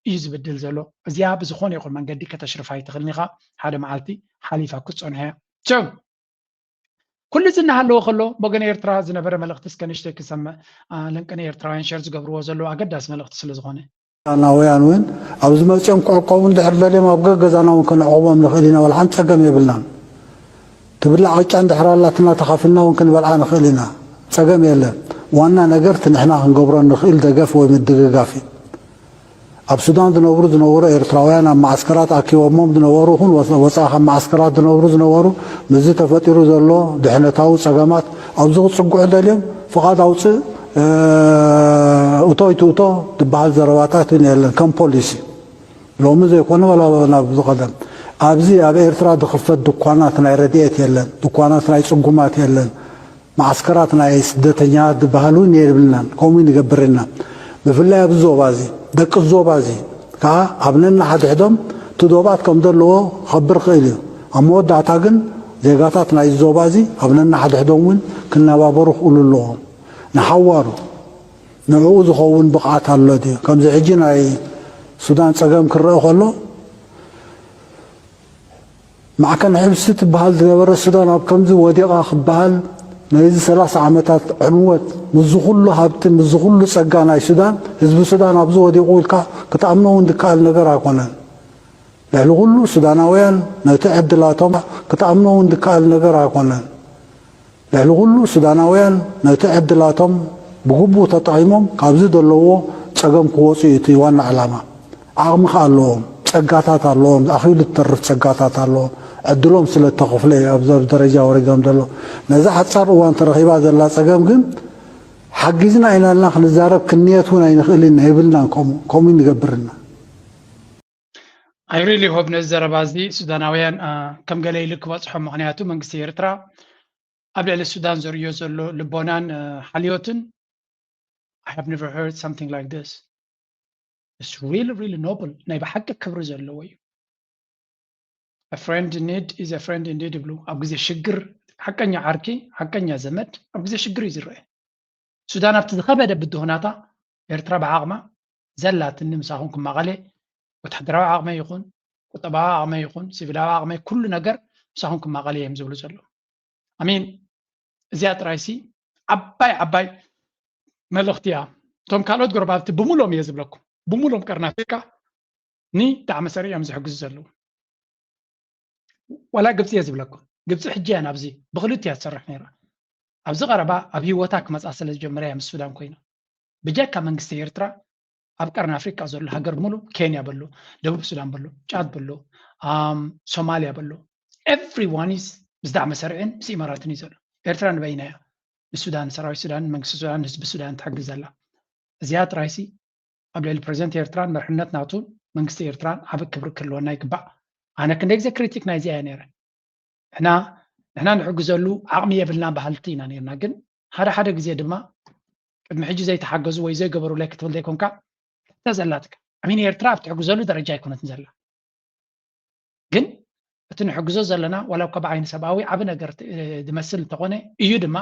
እዩ ዝብድል ዘሎ እዚኣ ብዝኾነ ይኹን መንገዲ ከተሽርፋ ኣይትኽእልን ኢኻ ሓደ መዓልቲ ሓሊፋ ክትፀንሖ እያ ቸው ኩሉ እዚ እናሃለወ ከሎ፣ ብወገን ኤርትራ ዝነበረ መልእኽቲ እስከ ንእሽተይ ክሰምዕ፣ አ፣ ለንቅነ ኤርትራውያን ሸር ዝገብርዎ ዘለዉ ኣገዳሲ መልእኽቲ ስለ ዝኾነ። ናውያን እውን ኣብዚ መፂኦም ክዕቆቡ እንድሕር ደልዮም ኣብ ገገዛና እውን ክንዕቆቦም ንኽእል ኢና። ዋላ ሓንቲ ፀገም የብልናን። ትብላዕ ቅጫ እንድሕር ኣላትና ተኻፊልና እውን ክንበልዓ ንኽእል ኢና። ፀገም የለን። ዋና ነገር እቲ ንሕና ክንገብሮ ንኽእል ደገፍ ወይ ምድግጋፍ እዩ። ኣብ ሱዳን ዝነብሩ ዝነበሩ ኤርትራውያን ኣብ መዓስከራት ኣኪቦሞም ዝነበሩ ይኹን ወፃኢ ካብ መዓስከራት ዝነብሩ ዝነበሩ ምስዚ ተፈጢሩ ዘሎ ድሕነታዊ ፀገማት ኣብዚ ክፅግዑ ደልዮም ፍቓድ ኣውፅእ እቶ ይትእቶ ዝበሃል ዘረባታት እውን የለን። ከም ፖሊሲ ሎሚ ዘይኮነ ዋላ ናብ ዝቐደም ኣብዚ ኣብ ኤርትራ ዝኽፈት ድኳናት ናይ ረድኤት የለን። ድኳናት ናይ ፅጉማት የለን። መዓስከራት ናይ ስደተኛታት ዝበሃል እውን የብልናን። ከምኡ ንገብር ኢና። ብፍላይ ኣብዚ ዞባ እዚ ደቂ ዞባ እዚ ከዓ ኣብ ነናሓድሕዶም እቲ ዶባት ከም ዘለዎ ክኸብር ክእል እዩ። ኣብ መወዳእታ ግን ዜጋታት ናይ ዞባ እዚ ኣብ ነናሓድሕዶም እውን ክነባበሩ ክእሉ ኣለዎም። ንሓዋሩ ንዕኡ ዝኸውን ብቕዓት ኣሎ ድዩ? ከምዚ ሕጂ ናይ ሱዳን ጸገም ክረአ ከሎ ማዕከን ሕብሲ ትበሃል ዝነበረ ሱዳን ኣብ ከምዚ ወዲቓ ክበሃል ነዚ ሰላሳ ዓመታት ዕንወት ምስዚ ኩሉ ሃብቲ ምስዚ ኩሉ ጸጋ ናይ ሱዳን ህዝቢ ሱዳን ኣብዚ ወዲቑ ኢልካ ክትኣምኖ እውን ዝከኣል ነገር ኣይኮነን። ልዕሊ ኩሉ ሱዳናውያን ነቲ ዕድላቶም ክትኣምኖ እውን ዝከኣል ነገር ኣይኮነን። ልዕሊ ኩሉ ሱዳናውያን ነቲ ዕድላቶም ብግቡእ ተጠቒሞም ካብዚ ዘለውዎ ጸገም ክወፁ እዩ እቲ ዋና ዕላማ። ዓቕሚ ከኣ ኣለዎም፣ ጸጋታት ኣለዎም፣ ኣኺሉ እትተርፍ ጸጋታት ኣለዎም። ዕድሎም ስለ እተኸፍለ እዩ ኣብዚ ደረጃ ወሪዶም ዘሎ። ነዛ ሓጻር እዋን ተረኺባ ዘላ ጸገም ግን ሓጊዝና ኢና ኢልና ክንዛረብ ክንንየት እውን ኣይንኽእልን የብልናን። ከምኡ ከምኡ ንገብርና። I really hope ነዚ ዘረባ እዚ ሱዳናውያን ከም ገለ ኢሉ ክበጽሖም፣ ምኽንያቱ መንግስቲ ኤርትራ ኣብ ልዕሊ ሱዳን ዘርእዮ ዘሎ ልቦናን ሓልዮትን I have never heard something like this. It's really really noble፣ ናይ ብሓቂ ክብሪ ዘለዎ እዩ። A friend in need is a friend indeed ይብሉ። ኣብ ግዜ ሽግር ሓቀኛ ዓርኪ፣ ሓቀኛ ዘመድ ኣብ ግዜ ሽግር እዩ ዝረአ። ሱዳን ኣብቲ ዝኸበደ ብድሆናታ ኤርትራ ብዓቕማ ዘላትኒ ምሳኹም ክማቐለ፣ ወታደራዊ ዓቕመይ ይኹን ቁጠባዊ ዓቕመይ ይኹን ሲቪላዊ ዓቕመይ ኩሉ ነገር ምሳኹም ክማቐለ እዮም ዝብሉ ዘለዉ። ኣሚን። እዚኣ ጥራይሲ ዓባይ ዓባይ መልእኽቲ እያ። እቶም ካልኦት ጎረባብቲ ብሙሎም እየ ዝብለኩም፣ ብሙሎም ቀርኒ ኣፍሪቃ ንዳዕመ ሰሪዕ እዮም ዝሕግዙ ዘለዉ። ዋላ ግብፂ እየ ዝብለኩም። ግብፂ ሕጂ እያ ናብዚ ብክልቲኡ እያ ትሰርሕ ነይራ። ኣብዚ ቀረባ ኣብ ህይወታ ክመፃ ስለ ዝጀመረ እያ ምስ ሱዳን ኮይና። ብጀካ መንግስቲ ኤርትራ ኣብ ቀርኒ ኣፍሪቃ ዘሎ ሃገር ሙሉ፣ ኬንያ በሎ፣ ደቡብ ሱዳን በሎ፣ ጫድ በሎ፣ ኣም፣ ሶማሊያ በሎ፣ everyone is ምስ ዳዕመ ሰሪዕን ምስ ኢማራትን እዩ ዘሎ። ኤርትራ ንበይና እያ ንሱዳን፣ ሰራዊት ሱዳን፣ መንግስቲ ሱዳን፣ ህዝቢ ሱዳን ትሕግዝ ዘላ። እዚኣ ጥራይሲ ኣብ ልዕሊ ፕረዚደንት ኤርትራን መርሕነት ናቱ መንግስቲ ኤርትራን ዓቢ ክብሪ ክህልወና ይግባእ። ኣነ ክንደይ ግዜ ክሪቲክ ናይዚኣ እየ ነይረ። ንሕና ንሕና ንሕግዘሉ ዓቕሚ የብልና በሃልቲ ኢና ነይርና። ግን ሓደ ሓደ ግዜ ድማ ቅድሚ ሕጂ ዘይተሓገዙ ወይ ዘይገበሩለይ ክትብል ዘይኮንካ ተዘላትካ። ኣሚን ኤርትራ ኣብ ትሕግዘሉ ደረጃ ኣይኮነትን ዘላ። ግን እቲ ንሕግዞ ዘለና ዋላ እኳ ብዓይኒ ሰብኣዊ ዓቢ ነገር ት-፣ ዝመስል እንተኾነ እዩ ድማ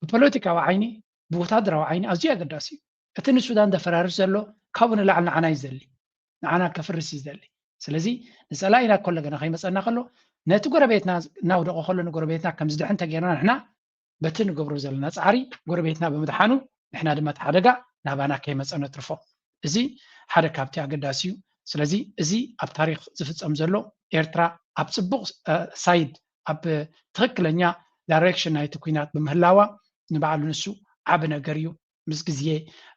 ብፖለቲካዊ ዓይኒ ብወታደራዊ ዓይኒ ኣዝዩ ኣገዳሲ እዩ። እቲ ንሱዳን ዘፈራርስ ዘሎ ካብኡ ንላዕሊ ንዓና እዩ ዝደሊ፣ ንዓና ከፍርስ እዩ ዝደሊ። ስለዚ ንጸላኢና ከሎ ገና ከይመጸና ከሎ ነቲ ጎረቤትና እናውደቐ ከሎ ንጎረቤትና ከም ዝድሕን ተጌርና ንሕና በቲ ንገብሮ ዘለና ጻዕሪ ጎረቤትና ብምድሓኑ ንሕና ድማ እቲ ሓደጋ ናባና ከይመጸ ነትርፎ። እዚ ሓደ ካብቲ ኣገዳሲ እዩ። ስለዚ እዚ ኣብ ታሪክ ዝፍጸም ዘሎ ኤርትራ ኣብ ጽቡቕ ሳይድ ኣብ ትኽክለኛ ዳይሬክሽን ናይቲ ኩናት ብምህላዋ ንባዕሉ ንሱ ዓቢ ነገር እዩ። ምስ ግዜ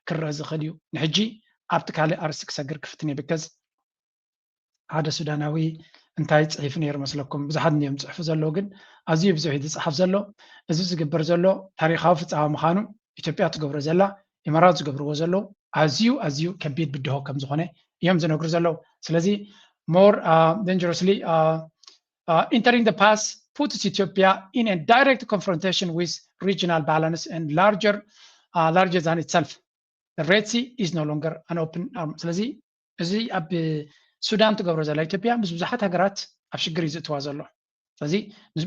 ክረአ ዝኽእል እዩ። ንሕጂ ኣብቲ ካልእ ኣርእስቲ ክሰግር ክፍትን እየ። ብከዝ ሓደ ሱዳናዊ እንታይ ጽሒፉ ነይሩ መስለኩም? ብዙሓት እዮም ዝጽሕፉ ዘለዉ፣ ግን ኣዝዩ ብዙሕ እዩ ዝጽሓፍ ዘሎ። እዚ ዝግበር ዘሎ ታሪኻዊ ፍጻመ ምዃኑ ኢትዮጵያ ትገብሮ ዘላ፣ ኢማራት ዝገብርዎ ዘለዉ ኣዝዩ ኣዝዩ ከቢድ ብድሆ ከም ዝኾነ እዮም ዝነግሩ ዘለዉ። ስለዚ more dangerously entering the past puts Ethiopia in a direct confrontation with regional balance and larger larger than itself. The Red Sea is no longer an open arm. ስለዚ እዚ ኣብ ሱዳን ትገብሮ ዘላ ኢትዮጵያ ምስ ብዙሓት ሃገራት ኣብ ሽግር እዩ ዝእትዋ ዘሎ። ስለዚ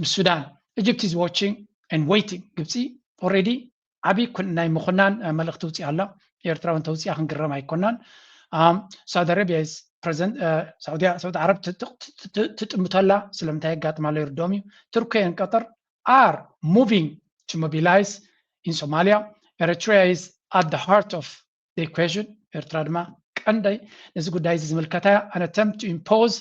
ምስ ሱዳን Egypt is watching and waiting። ግብፂ ኦልሬዲ ዓብዪ ናይ ምኹናን መልእኽቲ ውፅእ ኣላ። ኤርትራ እውን ተውፅኣ ክንግረም ኣይኮናን። ሳውዲ ኣረቢያ ፕረዚደንት ሳውዲ ዓረብ ትጥምቶ ኣላ። ስለምንታይ የጋጥማ ኣሎ ይርድኦም እዩ። ቱርኪ and ቀጠር are moving to mobilize in Somalia. Eritrea is at the heart of the equation. ኤርትራ ድማ ቀንደይ ነዚ ጉዳይ እዚ ዝምልከታ እያ። An attempt to impose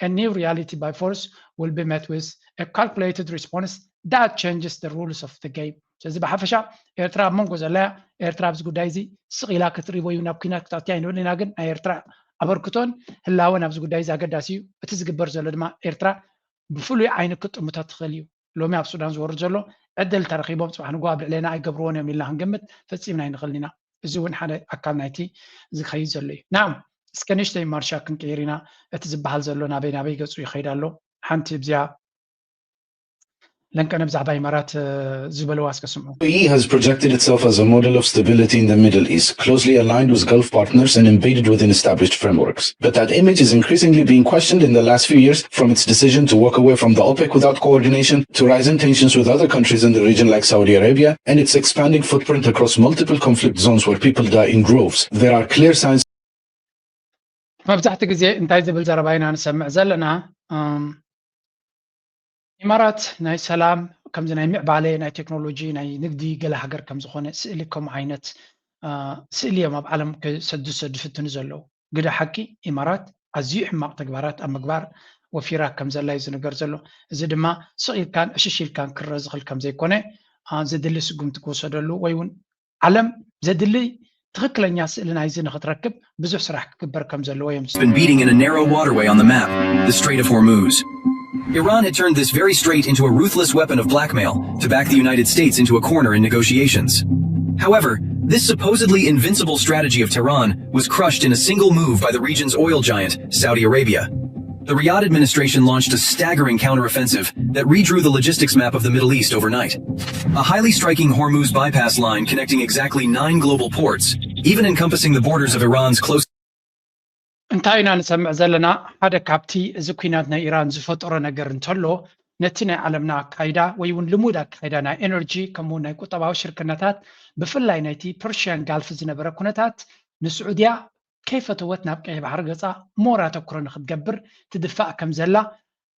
a new reality by force will be met with a calculated response that changes the rules of the game. ስለዚ ብሓፈሻ ኤርትራ ኣብ መንጎ ዘላ እያ። ኤርትራ ኣብዚ ጉዳይ እዚ ስቕ ኢላ ክትርኢ ወይ ናብ ኲናት ክትኣትያ ኣይንብል ኢና፣ ግን ናይ ኤርትራ ኣበርክቶን ህላወን ኣብዚ ጉዳይ እዚ ኣገዳሲ እዩ። እቲ ዝግበር ዘሎ ድማ ኤርትራ ብፍሉይ ዓይኒ ክትጥምቶ ትኽእል እዩ። ሎሚ ኣብ ሱዳን ዝወርድ ዘሎ ዕድል ተረኺቦም ጽባሕ ንግሆ ኣብ ልዕሌና ኣይገብርዎን እዮም ኢልና ክንግምት ፈጺምና ኣይንኽእልን ኢና። እዚ እውን ሓደ ኣካል ናይቲ ዝኸይድ ዘሎ እዩ። ናው እስከ ንእሽተይ ማርሻ ክንቅይር ኢና። እቲ ዝበሃል ዘሎ ናበይ ናበይ ገጹ ይኸይድ ኣሎ? ሓንቲ እዚኣ ለንቀነ ብዛዕባ ኢማራት ዝበለዋ እስከ ስምዑ። U A E has projected itself as a model of stability in the Middle East, closely aligned with Gulf partners and embedded within established frameworks. But that image is increasingly being questioned in the last few years, from its decision to walk away from the OPEC without coordination, to rising tensions with other countries in the region like Saudi Arabia, and its expanding footprint across multiple conflict zones where people die in droves. There are clear signs መብዛሕቲ ግዜ እንታይ ዝብል ዘረባ ኢና ንሰምዕ ዘለና? እም፣ ኢማራት ናይ ሰላም፣ ከምዚ ናይ ምዕባለ፣ ናይ ቴክኖሎጂ፣ ናይ ንግዲ ገለ ሃገር ከም ዝኾነ ስእሊ፣ ከምኡ ዓይነት እ፣ ስእሊ እዮም ኣብ ዓለም ክሰዱ ዝሰዱ ዝፍትኑ ዘለዉ። ግደ ሓቂ ኢማራት ኣዝዩ ሕማቕ ተግባራት ኣብ ምግባር ወፊራ ከም ዘላ እዩ ዝንገር ዘሎ። እዚ ድማ ስቕ ኢልካን ዕሽሽ ኢልካን ክረአ ዝኽእል ከም ዘይኮነ፣ እ፣ ዘድሊ ስጉምቲ ክወሰደሉ ወይ እውን ዓለም ዘድሊ ትኽክለኛ ስእሊ ናይዚ ንኽትረክብ ብዙሕ ስራሕ ክግበር ከም ዘለዎ እዮም been beating in a narrow waterway on the map, the Strait of Hormuz. Iran had turned this very strait into a ruthless weapon of blackmail to back the United States into a corner in negotiations. However, this supposedly invincible strategy of Tehran was crushed in a single move by the region's oil giant, Saudi Arabia. The Riyadh administration launched a staggering counteroffensive that redrew the logistics map of the Middle East overnight. A highly striking Hormuz bypass line connecting exactly nine global ports, even encompassing the borders of Iran's close እንታይ ኢና ንሰምዕ ዘለና? ሓደ ካብቲ እዚ ኲናት ናይ ኢራን ዝፈጠሮ ነገር እንተሎ፣ ነቲ ናይ ዓለምና ኣካይዳ ወይ እውን ልሙድ ኣካይዳ ናይ ኤነርጂ ከምኡ ናይ ቁጠባዊ ሽርክነታት፣ ብፍላይ ናይቲ ፐርሽያን ጋልፍ ዝነበረ ኩነታት፣ ንስዑድያ ከይፈተወት ናብ ቀይሕ ባሕሪ ገጻ ሞር ኣተኩሮ ንክትገብር ትድፋእ ከም ዘላ፣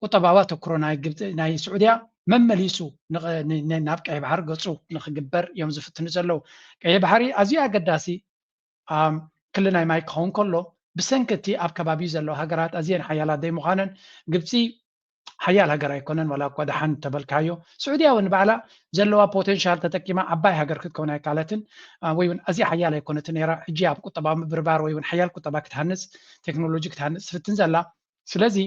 ቁጠባዊ ኣተኩሮ ናይ ግብፂ ናይ ስዑድያ መመሊሱ ንቐ- ን- ን- ናብ ቀይሕ ባሕሪ ገጹ ንክግበር እዮም ዝፍትኑ ዘለዉ። ቀይሕ ባሕሪ ኣዝዩ ኣገዳሲ ኣም፣ ክሊ ናይ ማይ ክኸውን ከሎ፣ ብሰንኪ እቲ ኣብ ከባቢኡ ዘለዋ ሃገራት ኣዝየን ሓያላት ዘይምዃነን፣ ግብፂ ሓያል ሃገር ኣይኮነን፣ ዋላ እኳ ደሓን ተበልካዮ። ስዑድያ እውን ባዕላ ዘለዋ ፖቴንሻል ተጠቂማ ዓባይ ሃገር ክትከውን ኣይካለትን፣ አ፣ ወይ እውን ኣዝያ ሓያል ኣይኮነትን ነይራ። ሕጂ ኣብ ቁጠባ ምብርባር ወይ እውን ሓያል ቁጠባ ክትሃንፅ፣ ቴክኖሎጂ ክትሃንፅ ትፍትን ዘላ። ስለዚ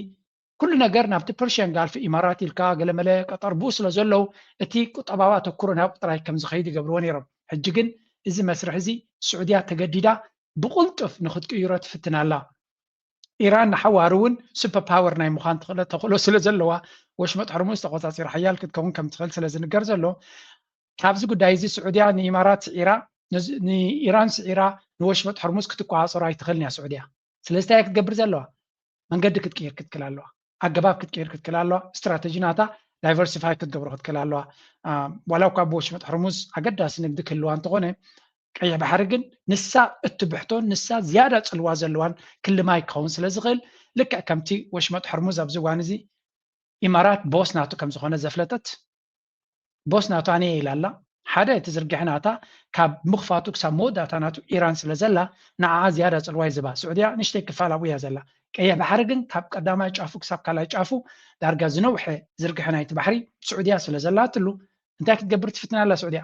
ኩሉ ነገር ናብቲ ፐርሽያን ጋልፍ፣ ኢማራት ኢልካ ገለመለ ቀጠር ብኡ ስለ ዘለዉ፣ እቲ ቁጠባዊ ኣተኩሮ ናብ ጥራይ ከም ዝኸይድ ይገብርዎ ነይሮም። ሕጂ ግን እዚ መስርሕ እዚ ስዑድያ ተገዲዳ ብቕልጡፍ ንክትቅይሮ ትፍትን ኣላ። ኢራን ንሓዋሩ እውን ሱፐር ፓወር ናይ ምዃን ትኽእለ- ተኽእሎ ስለ ዘለዋ፣ ወሽመጥ ሕርሙዝ ተቆጻጺራ ሓያል ክትከውን ከም ትኽእል ስለ ዝንገር ዘሎ፣ ካብዚ ጉዳይ እዚ ስዑድያ ንኢማራት ስዒራ፣ ነዚ- ንኢራን ስዒራ ንወሽመጥ ሕርሙዝ ክትቆጻጸሮ ኣይትኽእልን እያ ስዑድያ። ስለዚ እንታይ ክትገብር ዘለዋ? መንገዲ ክትቅይር ክትክእል ኣለዋ፣ ኣገባብ ክትቅይር ክትክእል ኣለዋ፣ ስትራተጂ ናታ ዳይቨርሲፋይ ክትገብሮ ክትክእል ኣለዋ። አ፣ ዋላ እኳ ብወሽመጥ ሕርሙዝ ኣገዳሲ ንግዲ ክህልዋ እንተኾነ፣ ቀይሕ ባሕሪ ግን ንሳ እትብሕቶን ንሳ ዝያዳ ጽልዋ ዘለዋን ክሊ ማይ ክኸውን ስለ ዝኽእል፣ ልክዕ ከምቲ ወሽመጥ ሕርሙዝ ኣብዚ እዋን እዚ ኢማራት ቦስ ናቱ ከም ዝኾነ ዘፍለጠት፣ ቦስ ናቱ ኣነ እየ ኢላ ኣላ። ሓደ እቲ ዝርግሐ ናታ ካብ ምኽፋቱ ክሳብ መወዳእታ ናቱ ኢራን ስለ ዘላ፣ ንዓኣ ዝያዳ ጽልዋ ይዝባ። ስዑድያ ንእሽተይ ክፋል ኣብኡ እያ ዘላ። ቀይሕ ባሕሪ ግን ካብ ቀዳማይ ጫፉ ክሳብ ካልኣይ ጫፉ ዳርጋ ዝነውሐ ዝርግሐ ናይቲ ባሕሪ ስዑድያ ስለ ዘላትሉ፣ እንታይ ክትገብር ትፍትን ኣላ ስዑድያ?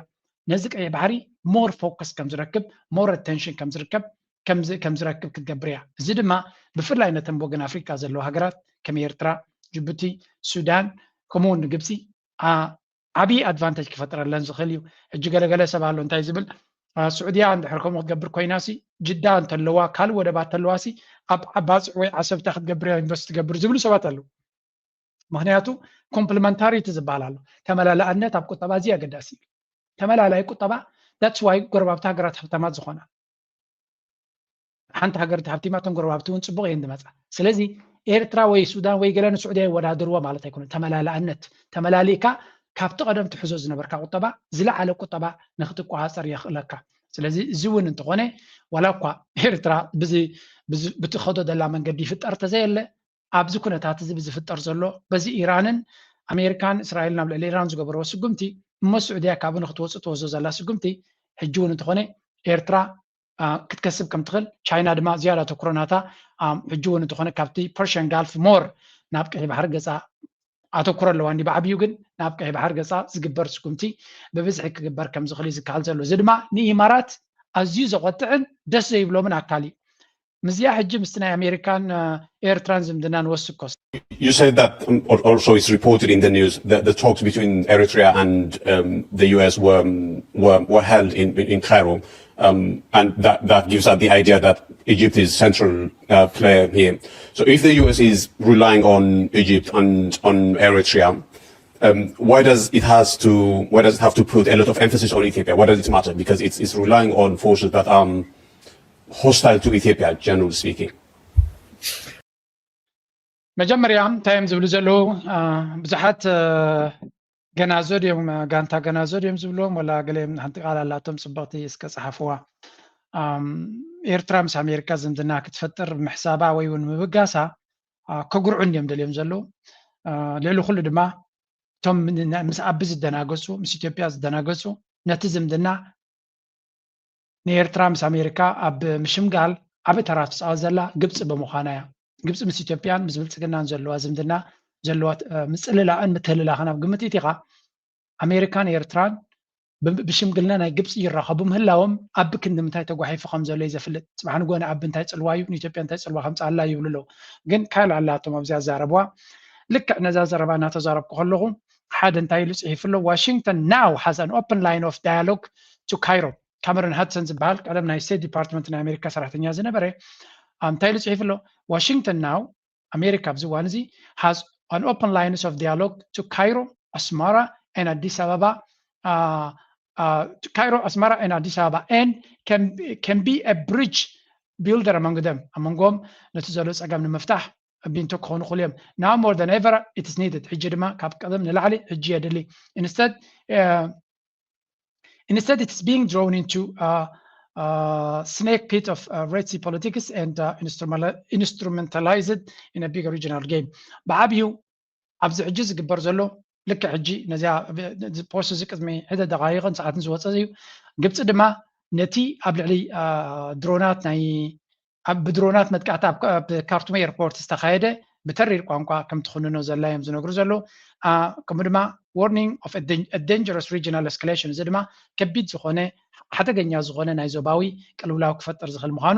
ነዚ ቀይሕ ባሕሪ ሞር ፎከስ ከም ዝረክብ፣ ሞር ኣቴንሽን ከም ዝርከብ ከም ዝ- ከም ዝረክብ ክትገብር እያ። እዚ ድማ ብፍላይ ነተን ብወገን ኣፍሪካ ዘለዋ ሃገራት ከም ኤርትራ፣ ጅቡቲ፣ ሱዳን፣ ከምኡ እውን ንግብፂ ዓ- ዓብዪ ኣድቫንቴጅ ክፈጥረለን ዝኽእል እዩ። ሕጂ ገለገለ ሰብ ኣሎ እንታይ ዝብል፣ አ፣ ስዑድያ እንድሕር ከምኡ ክትገብር ኮይናሲ፣ ጅዳ እንተለዋ፣ ካልእ ወደባት እንተለዋሲ፣ ኣብ ዓባፅዕ ወይ ዓሰብ እንታይ ክትገብር እያ ኢንቨስት ትገብር ዝብሉ ሰባት ኣለዉ። ምክንያቱ ኮምፕሊመንታሪቲ ዝበሃል ኣሎ። ተመላላእነት ኣብ ቁጠባ እዚ ኣገዳሲ እዩ። ተመላላይ ቁጠባ፣ that's why ጎረባብቲ ሃገራት ሃብታማት ዝኾና። ሓንቲ ሃገር ተሃብቲማ እቶም ጎረባብቲ እውን ፅቡቕ እየን ዝመፃ። ስለዚ ኤርትራ ወይ ሱዳን ወይ ገለ ንስዑድያ ይወዳደርዎ ማለት ኣይኮነን። ተመላላእነት፣ ተመላሊእካ ካብቲ ቀደም ትሕዞ ዝነበርካ ቁጠባ ዝለዓለ ቁጠባ ንክትቆፃፀር የኽእለካ። ስለዚ እዚ እውን እንተኾነ፣ ዋላ እኳ ኤርትራ ብዚ- ብዚ- ብትኸዶ ዘላ መንገዲ ይፍጠር ተዘየለ፣ ኣብዚ ኩነታት እዚ ብዝፍጠር ዘሎ፣ በዚ ኢራንን ኣሜሪካን እስራኤልን ኣብ ልዕሊ ኢራን ዝገበርዎ ስጉምቲ እሞ ስዑድያ ካብኡ ንክትወፅእ ትወስዶ ዘላ ስጉምቲ ሕጂ እውን እንተኾነ ኤርትራ ክትከስብ ከም ትኽእል፣ ቻይና ድማ ዝያዳ ኣተኩሮ ናታ ሕጂ እውን እንተኾነ ካብቲ ፐርሽያን ጋልፍ ሞር ናብ ቀይሕ ባሕሪ ገፃ ኣተኩሮ ኣለዋ። እንዲ ብዓብዩ ግን ናብ ቀይሕ ባሕሪ ገፃ ዝግበር ስጉምቲ ብብዝሒ ክግበር ከም ዝኽእል እዩ ዝከሃል ዘሎ። እዚ ድማ ንኢማራት ኣዝዩ ዘቆጥዕን ደስ ዘይብሎምን ኣካል እዩ። ምስዚኣ ሕጂ ምስቲ ናይ ኣሜሪካን ኤርትራን ዝምድና ንወስኮስ። You said that also is reported in the news that the talks between Eritrea and um, the U S were, were, were held in, in Cairo. Um, and that, that gives us the idea that Egypt is central uh, player here. So if the U S is relying on Egypt and on Eritrea, um, why does it has to why does it have to put a lot of emphasis on Ethiopia? Why does it matter? Because it's, it's relying on forces that are hostile to Ethiopia, generally speaking. መጀመርያ እንታይ እዮም ዝብሉ ዘለዉ? ብዙሓት ገናዞድ እዮም፣ ጋንታ ገናዞድ እዮም ዝብልዎም፣ ወላ ገለ ሓንቲ ቃል ኣላቶም ጽብቕቲ እስከ ጸሓፍዋ። ኤርትራ ምስ ኣሜሪካ ዝምድና ክትፈጥር ምሕሳባ ወይ እውን ምብጋሳ ከጉርዑ እንዲዮም ደልዮም ዘለዉ። ልዕሊ ኩሉ ድማ እቶም ምስ ኣቢ ዝደናገጹ፣ ምስ ኢትዮጵያ ዝደናገጹ ነቲ ዝምድና ንኤርትራ ምስ ኣሜሪካ ኣብ ምሽምጋል ዓቢ ተራ ትጻወት ዘላ ግብጺ ብምዃና እያ። ግብጺ ምስ ኢትዮጵያን ምስ ብልጽግናን ዘለዋ ዝምድና ዘለዋ ምጽልላእን ምትህልላኽን ኣብ ግምት ኢኻ ኣሜሪካን ኤርትራን ብሽምግልና ናይ ግብፂ ይራኸቡ ምህላዎም ኣቢ ክንዲ ምንታይ ተጓሒፉ ከም ዘሎ እዩ ዘፍልጥ። ፅባሕ ንጎ ንኣቢ እንታይ ፅልዋ እዩ፣ ንኢትዮጵያ እንታይ ፅልዋ ከምፅኣላ ይብሉ ኣለዉ። ግን ካይል ኣላቶም ኣብዚ ኣዛረብዋ። ልክዕ ነዛ ዘረባ እናተዛረብኩ ከለኹ ሓደ እንታይ ኢሉ ፅሒፉ ኣሎ? Washington now has an open line of dialogue to Cairo. ካመሮን ሃድሰን ዝበሃል ቀደም ናይ ስቴት ዲፓርትመንት ናይ ኣሜሪካ ሰራሕተኛ ዝነበረ እንታይ ኢሉ ፅሒፉ ኣሎ? Washington now ኣሜሪካ ኣብዚ እዋን እዚ has an open lines of dialogue to Cairo, Asmara and Addis Ababa, uh, uh, to Cairo, Asmara and Addis Ababa and can, can be a bridge builder among them. ኣብ መንጎም ነቲ ዘሎ ፀገም ንምፍታሕ ቢንቶ ክኾኑ ክኽእሉ እዮም። Now more than ever it is needed. ሕጂ ድማ ካብ ቀደም ንላዕሊ ሕጂ የድሊ። Instead uh, Instead, it is being drawn into a, a snake pit of uh, Red Sea politics and uh, instrumentalized in a bigger regional game. ብዓብዩ ኣብዚ ሕጂ ዝግበር ዘሎ ልክዕ ሕጂ ነዚያ ፖስት እዚ ቅድሚ ሕደ ደቃይቕን ሰዓትን ዝወፀ እዩ። ግብፂ ድማ ነቲ ኣብ ልዕሊ ድሮናት ናይ ኣብ ብድሮናት መጥቃዕቲ ኣብ ካርቱም ኤርፖርት ዝተኻየደ ብተሪር ቋንቋ ከም ትኹንኖ ዘላ እዮም ዝነግሩ ዘለዉ። ከምኡ ድማ warning of dangerous regional escalation፣ እዚ ድማ ከቢድ ዝኾነ ሓደገኛ ዝኾነ ናይ ዞባዊ ቅልውላው ክፈጥር ዝኽእል ምዃኑ።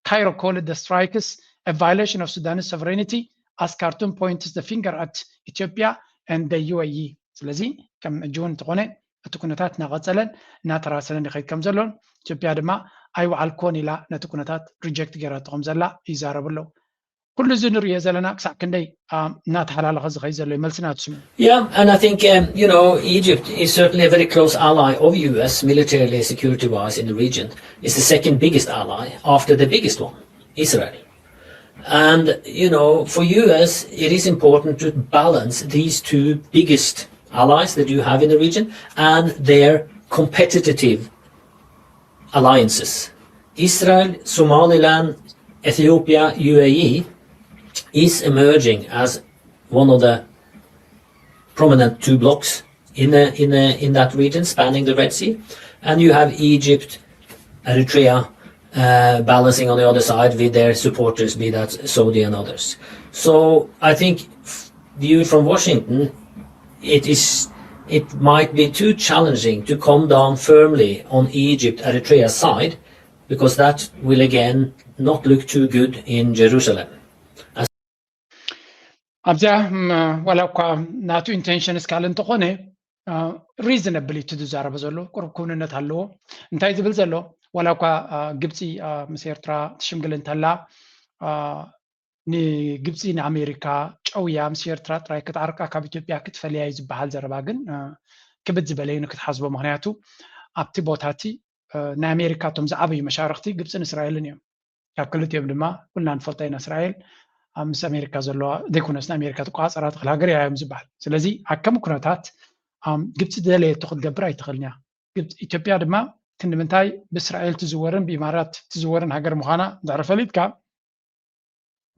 Cairo called the strikes a violation of Sudanese sovereignty as Khartoum points the finger at Ethiopia and the U A E። ስለዚ ከም ሕጂ እውን እንተኾነ እቲ ኩነታት እናቐፀለን እናተራሰለን ይኸይድ ከም ዘሎን ኢትዮጵያ ድማ ኣይወዓልኩዎን ኢላ ነቲ ኩነታት ሪጀክት ገይራቶ ከም ዘላ ይዛረቡ ኣለዉ። ኩሉ እዚ ንሪኦ ዘለና ክሳዕ ክንደይ እናተሓላለኸ ዝኸይድ ዘሎ እዩ። መልስና ትስሙ። Yeah, and I think um, you know Egypt is certainly a very close ally of U S militarily, security-wise in the region. It's the second biggest ally after the biggest one, Israel. And you know, for U S, it is important to balance these two biggest allies that you have in the region and their competitive alliances. Israel, Somaliland, Ethiopia, U A E is emerging as one of the prominent two blocs in the, in the, in that region spanning the Red Sea. And you have Egypt, Eritrea, uh, balancing on the other side with their supporters, be that Saudi and others. So I think viewed from Washington, it is it might be too challenging to come down firmly on Egypt, Eritrea's side, because that will again not look too good in Jerusalem. ኣብዚኣ ዋላ እኳ ናቱ ኢንቴንሽን እስካል እንተኾነ ሪዝነብል እዩ ዝዛረበ ዘሎ፣ ቁሩብ ክውንነት ኣለዎ። እንታይ ዝብል ዘሎ? ዋላ እኳ ግብፂ ምስ ኤርትራ ትሽምግል እንተላ ንግብፂ ንኣሜሪካ ጨውያ ምስ ኤርትራ ጥራይ ክትዓርቃ ካብ ኢትዮጵያ ክትፈልያ እዩ ዝበሃል ዘረባ ግን ክብድ ዝበለ እዩ ንክትሓስቦ። ምክንያቱ ኣብቲ ቦታ እቲ ናይ ኣሜሪካ እቶም ዝዓበዩ መሻርክቲ ግብፅን እስራኤልን እዮም። ካብ ክልቲኦም ድማ ኩልና ንፈልጦ ኢና እስራኤል ምስ ኣሜሪካ ዘለዋ ዘይኮነስ ንኣሜሪካ ትቆፃፀራ ትኽእል ሃገር እያ እዮም ዝበሃል። ስለዚ ኣብ ከም ኩነታት ግብፂ ዝደለየቶ ክትገብር ኣይትኽእልን እያ። ኢትዮጵያ ድማ ክንዲ ምንታይ ብእስራኤል ትዝወርን ብኢማራት ትዝወርን ሃገር ምዃና እንድሕር ፈሊጥካ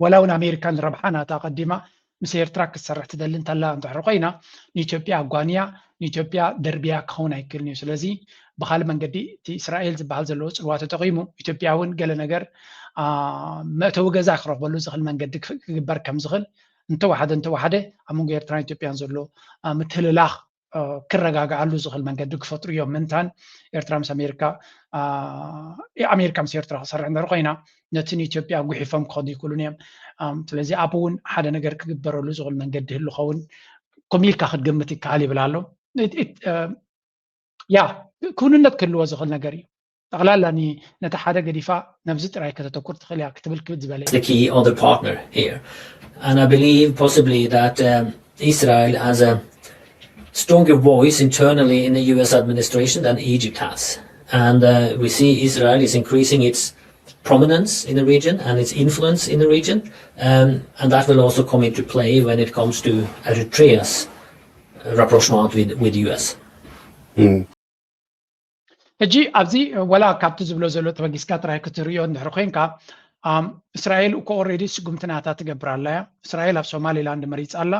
ዋላ እውን ኣሜሪካ ንረብሓ ናታ ኣቐዲማ ምስ ኤርትራ ክትሰርሕ ትደሊ እንተላ እንድሕር ኮይና ንኢትዮጵያ ኣጓንያ ንኢትዮጵያ ደርብያ ክኸውን ኣይክእልን እዩ። ስለዚ ብካልእ መንገዲ እቲ እስራኤል ዝበሃል ዘለዎ ፅልዋ ተጠቒሙ ኢትዮጵያ እውን ገለ ነገር መእተዊ ገዛ ክረኽበሉ ዝኽእል መንገዲ ክግበር ከም ዝኽእል እንተወሓደ እንተወሓደ ኣብ መንጎ ኤርትራን ኢትዮጵያን ዘሎ ምትልላኽ ክረጋግኣሉ ዝኽእል መንገዲ ክፈጥሩ እዮም። ምንታን ኤርትራ ምስ ኣሜሪካ ኣሜሪካ ምስ ኤርትራ ክሰርሕ እንድሕር ኮይና ነቲ ንኢትዮጵያ ጉሒፎም ክኸዱ ይክእሉን እዮም። ስለዚ ኣብኡ እውን ሓደ ነገር ክግበረሉ ዝኽእል መንገዲ ህሉ ኸውን ከምኡ ኢልካ ክትግምት ይከኣል ይብል ኣሎ። ያ ክውንነት ክህልዎ ዝኽእል ነገር እዩ። ጠቕላላ ነቲ ሓደ ገዲፋ ነብዚ ጥራይ ከተተኩር ትኽእል እያ ክትብል ክብድ ዝበለ the key other partner here. And I believe possibly that um, Israel has a stronger voice internally in the U S administration than Egypt has. And uh, we see Israel is increasing its prominence in the region and its influence in the region. Um, and that will also come into play when it comes to Eritrea's uh, rapprochement with, with the U S. ሕጂ ኣብዚ ወላ ካብቲ ዝብሎ ዘሎ ተበጊስካ ጥራይ ክትርእዮ እንድሕር ኮይንካ እስራኤል እኮ ኦሬዲ ስጉምቲ ናታ ትገብር ኣላ እያ። እስራኤል ኣብ ሶማሊላንድ መሪፃ ኣላ።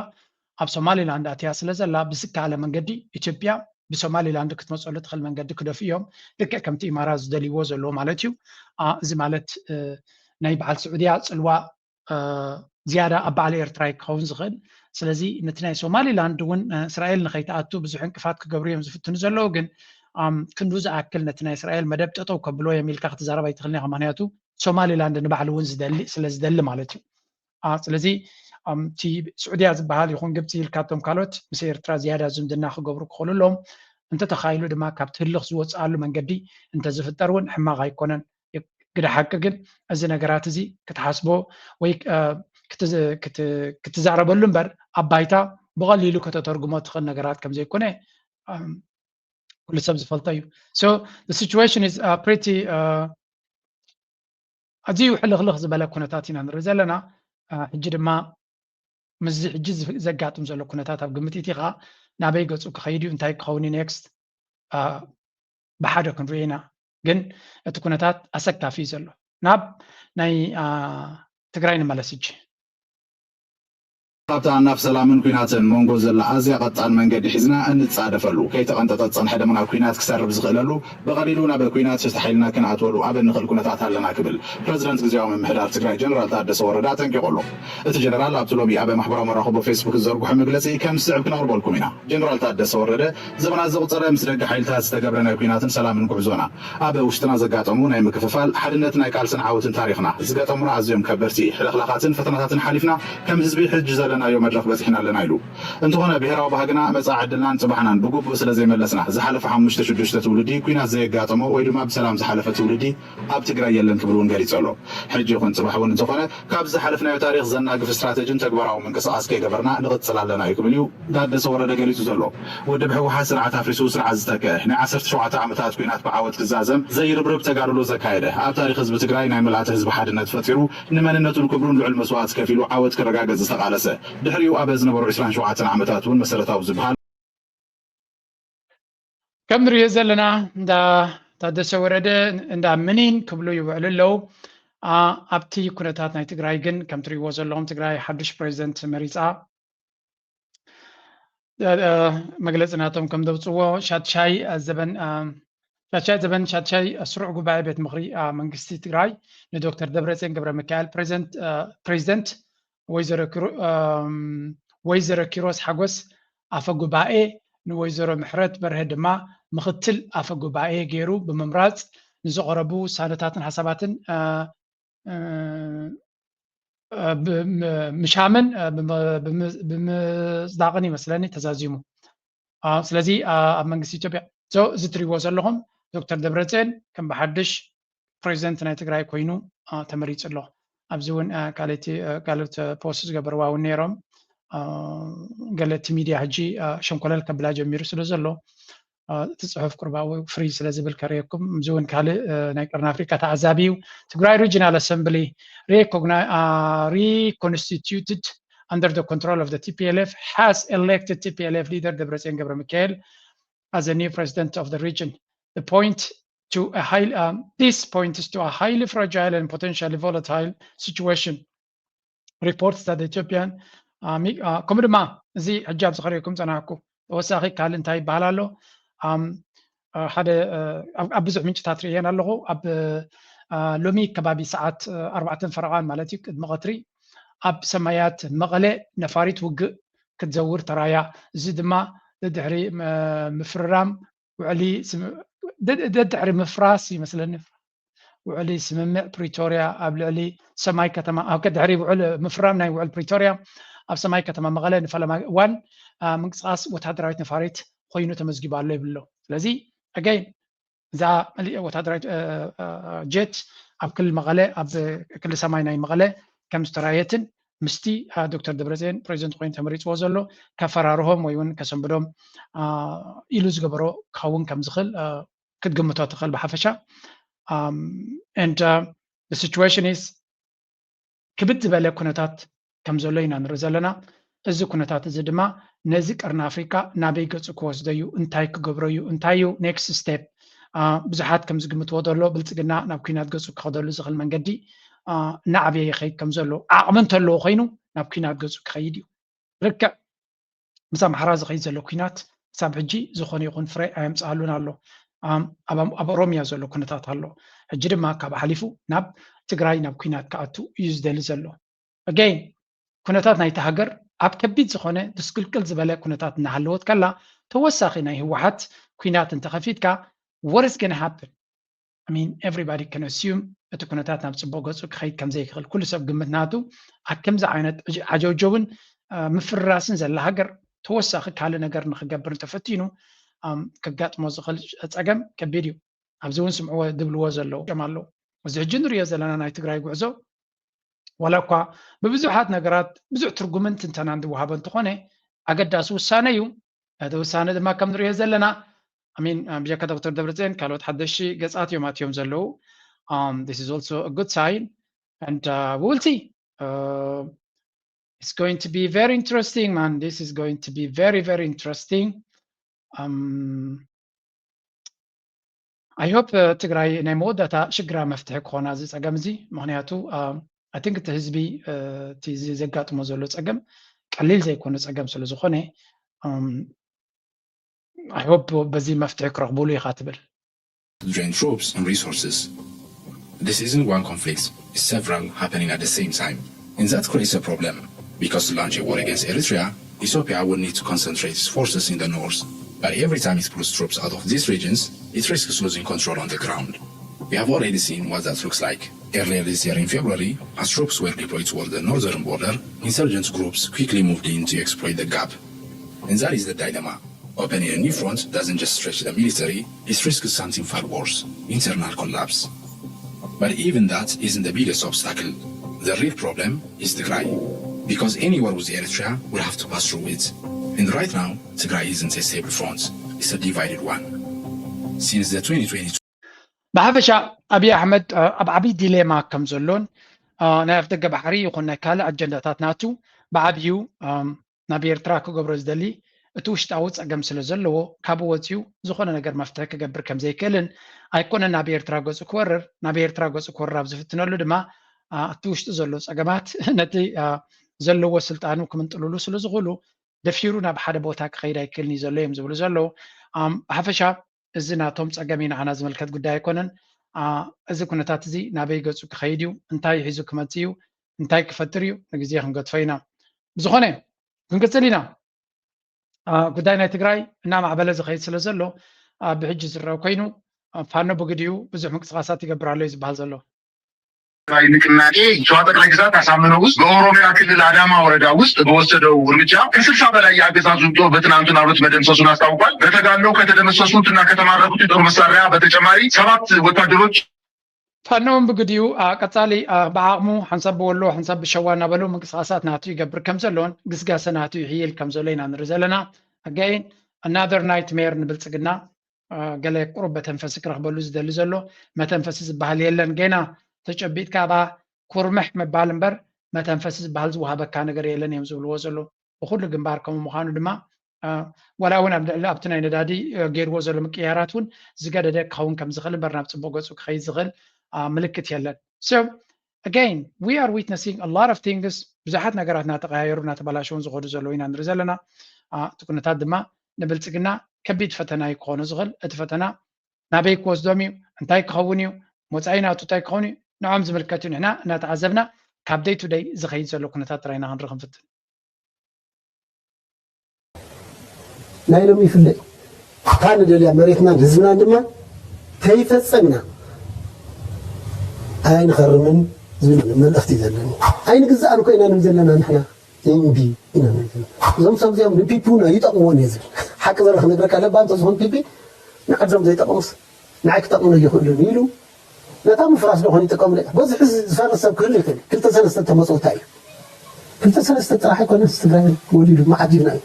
ኣብ ሶማሊላንድ ኣትያ ስለ ዘላ ብዝከኣለ መንገዲ ኢትዮጵያ ብሶማሊላንድ ክትመፀሉ ትኽእል መንገዲ ክደፍኡ እዮም። ልክዕ ከምቲ ኢማራት ዝደልይዎ ዘለዎ ማለት እዩ። እዚ ማለት ናይ በዓል ስዑድያ ፅልዋ ዝያዳ ኣብ በዓል ኤርትራ ክኸውን ዝኽእል። ስለዚ ነቲ ናይ ሶማሊላንድ እውን እስራኤል ንኸይትኣቱ ብዙሕ ዕንቅፋት ክገብሩ እዮም ዝፍትኑ ዘለዉ። ግን ክንዱ ዝኣክል ነቲ ናይ እስራኤል መደብ ጠጠው ከብሎ እዮም ኢልካ ክትዛረብ ኣይትኽእልን ኢኻ። ምክንያቱ ሶማሊላንድ ንባዕሉ እውን ዝደሊ ስለ ዝደሊ ማለት እዩ። ስለዚ እቲ ስዑድያ ዝበሃል ይኹን ግብፂ ኢልካ እቶም ካልኦት ምስ ኤርትራ ዝያዳ ዝምድና ክገብሩ ክኽእሉ ኣለዎም። እንተተኻኢሉ ድማ ካብቲ ህልኽ ዝወፅኣሉ መንገዲ እንተዝፍጠር እውን ሕማቕ ኣይኮነን። ግደ ሓቂ ግን እዚ ነገራት እዚ ክትሓስቦ ወይ ክትዛረበሉ እምበር ኣብ ባይታ ብቐሊሉ ከተተርጉሞ ትኽእል ነገራት ከም ዘይኮነ ኩሉ ሰብ ዝፈልጦ እዩ። So the situation is pretty ኣዝዩ ሕልኽልኽ ዝበለ ኩነታት ኢና ንርኢ ዘለና። ሕጂ ድማ ምስዚ ሕጂ ዘጋጥም ዘሎ ኩነታት ኣብ ግምት ኢቲኻ ናበይ ገፁ ክኸይድ እዩ እንታይ ክኸውን እዩ next ብሓደ ክንሪኦ ኢና። ግን እቲ ኩነታት ኣሰካፊ እዩ ዘሎ። ናብ ናይ ትግራይ ንመለስ ሕጂ። ካብታ ናብ ሰላምን ኲናትን መንጎ ዘላ ኣዝያ ቐጣን መንገዲ ሒዝና እንጻደፈሉ፣ ከይተቐንጠጠ ዝጸንሐ ደማ ናብ ኲናት ክሰርብ ዝኽእለሉ፣ ብቐሊሉ ናብ ኲናት ሽፍታ ሓይልና ክንኣትወሉ ኣብ እንኽእል ኩነታት ኣለና ክብል ፕረዚደንት ግዝያዊ ምምሕዳር ትግራይ ጀነራል ታደሰ ወረደ ኣጠንቂቑ ኣሎ። እቲ ጀነራል ኣብቲ ሎሚ ኣብ ማሕበራዊ መራኸቦ ፌስቡክ ዝዘርግሖ መግለጺ ከም ዝስዕብ ክነቕርበልኩም ኢና። ጀነራል ታደሰ ወረደ ዘመናት ዘቑጸረ ምስ ደገ ሓይልታት ዝተገብረ ናይ ኲናትን ሰላምን ጉዕዞና፣ ኣብ ውሽጥና ዘጋጠሙ ናይ ምክፍፋል፣ ሓድነት ናይ ቃልስን ዓወትን ታሪኽና፣ ዝገጠሙና ኣዝዮም ከበድቲ ሕልኽላኻትን ፈተናታትን ሓሊፍና ከም ህዝቢ ሕጂ ዘለናዮ መድረኽ በጺሕና ኣለና ኢሉ። እንተኾነ ብሄራዊ ባህግና፣ መጻኢ ዕድልናን ጽባሕናን ብግቡእ ስለ ዘይመለስና ዝሓለፈ ሓሙሽተ ሽዱሽተ ትውልዲ ኲናት ዘየጋጠሞ ወይ ድማ ብሰላም ዝሓለፈ ትውልዲ ኣብ ትግራይ የለን ክብል እውን ገሊጹ ኣሎ። ሕጂ ይኹን ጽባሕ እውን እንተኾነ ካብ ዝሓለፍናዮ ታሪኽ ዘናግፍ ስትራተጅን ተግባራዊ ምንቅስቓስ ከይገበርና ንቕጽል ኣለና እዩ ክብል እዩ ታደሰ ወረደ ገሊጹ ዘሎ። ውድብ ህወሓት ስርዓት ኣፍሪሱ ስርዓት ዝተክአ፣ ናይ ዓሰርተ ሸውዓተ ዓመታት ኲናት ብዓወት ክዛዘም ዘይርብርብ ተጋድሎ ዘካየደ፣ ኣብ ታሪኽ ህዝቢ ትግራይ ናይ ምልኣተ ህዝቢ ሓድነት ፈጢሩ፣ ንመንነቱን ክብሩን ልዑል መስዋእቲ ከፊሉ ዓወት ክረጋገጽ ዝተቓለሰ፣ ድሕሪኡ ኣብ ዝነበሩ ዕስራን ሸውዓተን ዓመታት እውን መሰረታዊ ዝበሃል ከም ንሪኦ ዘለና እንዳ ታደሰ ወረደ እንዳ ምኒን ክብሉ ይውዕሉ ኣለዉ። ኣብቲ ኩነታት ናይ ትግራይ ግን ከም ትሪእዎ ዘለኹም ትግራይ ሓዱሽ ፕሬዚደንት መሪፃ መግለፂ ናቶም ከም ዘውፅዎ ሻድሻይ ዘበን ሻድሻይ ዘበን ሻድሻይ ስሩዕ ጉባኤ ቤት ምኽሪ መንግስቲ ትግራይ ንዶክተር ደብረፅዮን ገብረ ሚካኤል ፕሬዚደንት ወይዘሮ ኪሮስ ሓጎስ ኣፈ ጉባኤ ንወይዘሮ ምሕረት በርሀ ድማ ምኽትል ኣፈ ጉባኤ ገይሩ ብምምራፅ ንዝቐረቡ ውሳነታትን ሓሳባትን ምሻምን ብምፅዳቕን ይመስለኒ ተዛዚሙ። ስለዚ ኣብ መንግስቲ ኢትዮጵያ እዚ ትሪእዎ ዘለኹም ዶክተር ደብረፅዮን ከም ብሓድሽ ፕሬዚደንት ናይ ትግራይ ኮይኑ ተመሪፁ ኣሎ። ኣብዚ እውን ካልኦት ፖስት ዝገበርዋ እውን ነይሮም። ገለ እቲ ሚድያ ሕጂ ሸንኮለል ከብላ ጀሚሩ ስለ ዘሎ እቲ ፅሑፍ ቁርባዊ ፍሪ ስለ ዝብል ከርእየኩም። እዚ እውን ካልእ ናይ ቀርኒ ኣፍሪካ ተዓዛቢ እዩ። ትግራይ Regional Assembly reconstituted under the control of the T P L F has elected T P L F leader Debretsion ገብረ ሚካኤል as a new president of the region. The point to a high, um, this points to a highly fragile and potentially volatile situation. Reports that the Ethiopian ከምኡ ድማ እዚ ሕጂ ኣብ ዝኸሪኩም ፀናሕኩ ተወሳኺ ካልእ እንታይ ይበሃል ኣሎ? ሓደ ኣብ ብዙሕ ምንጭታት ርእየን ኣለኹ። ኣብ ሎሚ ከባቢ ሰዓት ኣርባዕተን ፈረቓን ማለት እዩ ቅድሚ ቀትሪ ኣብ ሰማያት መቐለ ነፋሪት ውግእ ክትዘውር ተራእያ። እዚ ድማ ድሕሪ ምፍርራም ውዕሊ ድሕሪ ምፍራስ ይመስለኒ ውዕሊ ስምምዕ ፕሪቶርያ ኣብ ልዕሊ ሰማይ ከተማ ድሕሪ ውዕል ምፍራም ናይ ውዕል ፕሪቶርያ ኣብ ሰማይ ከተማ መቐለ ንፈለማ እዋን ምንቅስቃስ ወታደራዊት ነፋሪት ኮይኑ ተመዝጊቡ ኣሎ ይብሎ። ስለዚ ኣገይን እዛ መሊእ ወታደራዊት ጀት ኣብ ክልል መቐለ ኣብ ክልል ሰማይ ናይ መቐለ ከም ዝተራየትን ምስቲ ዶክተር ደብረፅዮን ፕሬዚደንት ኮይኑ ተመሪፅዎ ዘሎ ከፈራርሆም ወይ እውን ከሰንብዶም ኢሉ ዝገበሮ ክኸውን ከም ዝኽእል ክትግምቶ ትኽእል ብሓፈሻ። And the situation is ክብድ ዝበለ ኩነታት ከም ዘሎ ኢና ንርኢ ዘለና። እዚ ኩነታት እዚ ድማ ነዚ ቀርኒ ኣፍሪካ ናበይ ገፁ ክወስዶ እዩ፣ እንታይ ክገብሮ እዩ፣ እንታይ እዩ next step? ብዙሓት ከም ዝግምትዎ ዘሎ ብልፅግና ናብ ኩናት ገፁ ክኸደሉ ዝኽእል መንገዲ እናዓበየ ይኸይድ ከም ዘሎ ዓቕሚ እንተለዎ ኮይኑ ናብ ኩናት ገፁ ክኸይድ እዩ። ርክዕ ምስ ኣምሓራ ዝኸይድ ዘሎ ኩናት ክሳብ ሕጂ ዝኾነ ይኹን ፍረ ኣየምፅኣሉን ኣሎ። ኣብ ኦሮሚያ ዘሎ ኩነታት ኣሎ። ሕጂ ድማ ካብ ሓሊፉ ናብ ትግራይ ናብ ኩናት ክኣቱ እዩ ዝደሊ ዘሎ። ኣገይን ኩነታት ናይቲ ሃገር ኣብ ከቢድ ዝኾነ ድስቅልቅል ዝበለ ኩነታት እናሃለወት ከላ ተወሳኺ ናይ ህወሓት ኩናት እንተኸፊትካ what is gonna happen? I mean everybody can assume እቲ ኩነታት ናብ ፅቡቅ ገፁ ክኸይድ ከም ዘይክእል ኩሉ ሰብ ግምት ናቱ ኣብ ከምዚ ዓይነት ዓጀውጀውን ምፍርራስን ዘላ ሃገር ተወሳኺ ካልእ ነገር ንክገብር እንተፈቲኑ ከጋጥሞ ዝኽእል ፀገም ከቢድ እዩ። ኣብዚ እውን ስምዕዎ ድብልዎ ዘለዉ ኣለዉ። እዚ ሕጂ ንሪኦ ዘለና ናይ ትግራይ ጉዕዞ ዋላ እኳ ብብዙሓት ነገራት ብዙሕ ትርጉምን ትንተናን ዝወሃቦ እንተኾነ ኣገዳሲ ውሳነ እዩ። እቲ ውሳነ ድማ ከም ንሪኦ ዘለና ኣሚን ብጀካ ዶክተር ደብረፅዮን ካልኦት ሓደሽቲ ገፃት እዮም ኣትዮም ዘለዉ። This is also a good sign and uh, we will see. Uh, it's going to be very interesting, man. This is going to be very, very interesting. Um, I hope ትግራይ ናይ መወዳእታ ሽግራ መፍትሒ ክኾና እዚ ፀገም እዚ ምክንያቱ I think እቲ ህዝቢ እቲ ዘጋጥሞ ዘሎ ፀገም ቀሊል ዘይኮነ ፀገም ስለ ዝኾነ I hope በዚ መፍትሒ ክረኽቡሉ ኢኻ ትብል። Drain troops and resources. This isn't one conflict, it's several happening at the same time. And that creates a problem, because to launch a war against Eritrea, Ethiopia would need to concentrate its forces in the north. But every time it pulls troops out of these regions, it risks losing control on the ground. We have already seen what that looks like. Earlier this year in February, as troops were deployed toward the northern border, insurgent groups quickly moved in to exploit the gap. And that is the dilemma. Opening a new front doesn't just stretch the military, it risks something far worse, internal collapse. But even that isn't the biggest obstacle. The real problem is Tigray. Because any war with Eritrea will have to pass through it. And right now, Tigray isn't a stable front, it's a divided one. Since the twenty twenty-two ብሓፈሻ ኣብይ ኣሕመድ ኣብ ዓብዪ ዲሌማ ከም ዘሎን ናይ ኣፍደገ ባሕሪ ይኹን ናይ ካልእ ኣጀንዳታት ናቱ ብዓብዩ ናብ ኤርትራ ክገብሮ ዝደሊ እቲ ውሽጣዊ ፀገም ስለ ዘለዎ ካብኡ ወፂኡ ዝኾነ ነገር መፍትሒ ክገብር ከም ዘይክእልን ኣይኮነን ናብ ኤርትራ ገፁ ክወርር ናብ ኤርትራ ገፁ ክወርር ኣብ ዝፍትነሉ ድማ እቲ ውሽጢ ዘሎ ፀገማት ነቲ ዘለዎ ስልጣኑ ክምንጥልሉ ስለ ዝኽእሉ ደፊሩ ናብ ሓደ ቦታ ክኸይድ ኣይክእልን እዩ ዘሎ እዮም ዝብሉ ዘለዉ። ብሓፈሻ እዚ ናቶም ፀገም እዩ ንዓና ዝምልከት ጉዳይ ኣይኮነን። እዚ ኩነታት እዚ ናበይ ገፁ ክኸይድ እዩ፣ እንታይ ሒዙ ክመፅእ እዩ፣ እንታይ ክፈጥር እዩ ንግዜ ክንገድፎ ኢና። ብዝኾነ ክንቅፅል ኢና። ጉዳይ ናይ ትግራይ እናማዕበለ ዝኸይድ ስለ ዘሎ ብሕጂ ዝረአ ኮይኑ ፋኖ ብግዲኡ ብዙሕ ምንቅስቃሳት ይገብር ኣሎ እዩ ዝበሃል ዘሎ። ትግራይ ንቅናቄ ሸዋ ጠቅላይ ግዛት አሳምነው ዕዝ በኦሮሚያ ክልል አዳማ ወረዳ ውስጥ በወሰደው እርምጃ ከስልሳ በላይ የአገዛዙን ጦር በትናንትናው ዕለት መደምሰሱን አስታውቋል። በተጋድሎው ከተደመሰሱትና ከተማረኩት የጦር መሳሪያ በተጨማሪ ሰባት ወታደሮች ፋኖ እውን ብግዲኡ ቀፃሊ ብዓቕሙ ሓንሳብ ብወሎ ሓንሳብ ብሸዋ እናበሉ ምንቅስቃሳት ናቱ ይገብር ከም ዘሎን ግስጋሰ ናቱ ይሕይል ከም ዘሎ ኢና ንርኢ ዘለና። Again another nightmare ንብልፅግና። ገለ ቁሩብ መተንፈሲ ክረኽበሉ ዝደሊ ዘሎ መተንፈሲ ዝበሃል የለን። ገና ተጨቢጥካ ኣብኣ ኩርምሕ ምባል እምበር መተንፈሲ ዝበሃል ዝወሃበካ ነገር የለን እዮም ዝብልዎ ዘለዉ። ብኩሉ ግንባር ከምኡ ምዃኑ ድማ ዋላ እውን ኣብ ልዕሊ ኣብቲ ናይ ነዳዲ ገይርዎ ዘሎ ምቅያራት እውን ዝገደደ ክኸውን ከም ዝኽእል እምበር ናብ ፅቡቅ ገፁ ክኸይድ ዝኽእል ምልክት የለን። So Again, we are witnessing a lot of things. ብዙሓት ነገራት እናተቐያየሩ እናተበላሸውን ዝኸዱ ዘለዉ ኢና ንርኢ ዘለና። እቲ ኩነታት ድማ ንብልፅግና ከቢድ ፈተና እዩ ክኾኑ ዝኽእል። እቲ ፈተና ናበይ ክወስዶም እዩ፣ እንታይ ክኸውን እዩ፣ መፃኢ ናቱ እንታይ ክኸውን እዩ፣ ንዖም ዝምልከት እዩ። ንሕና እናተዓዘብና ካብ ደይ ቱ ደይ ዝኸይድ ዘሎ ኩነታት ጥራይና ክንርኢ ክንፍትን። ናይ ሎሚ ይፍለይ እታ ንደልያ መሬትናን ህዝብናን ድማ ከይፈጸምና ኣይንኸርምን ዝብል መልእኽቲ እዩ ዘለኒ። ኣይንግዛእን እኮ ኢና ንብል ዘለና ንሕና እምቢ ኢና ንብል ዘለና። እዞም ሰብ እዚኦም ንፒፒ እውን ኣይጠቕምዎን እየ ዝብል ሓቂ ዘረ ክነግረካ ለባም ተዝኾን ፒፒ ንዓዶም ዘይጠቕሙስ ንዓይ ክጠቕሙን ኣይኽእሉን ኢሉ ነታ ምፍራስ ዶ ኾን ይጥቀምሉ በዚ ሕዚ ዝፈርስ ሰብ ክህሉ ይኽእል ክልተ ሰለስተ ተመፅኡ እንታይ እዩ ክልተ ሰለስተ ጥራሕ ኣይኮነስ ትግራይ ወሊዱ መዓት ጅግና እዩ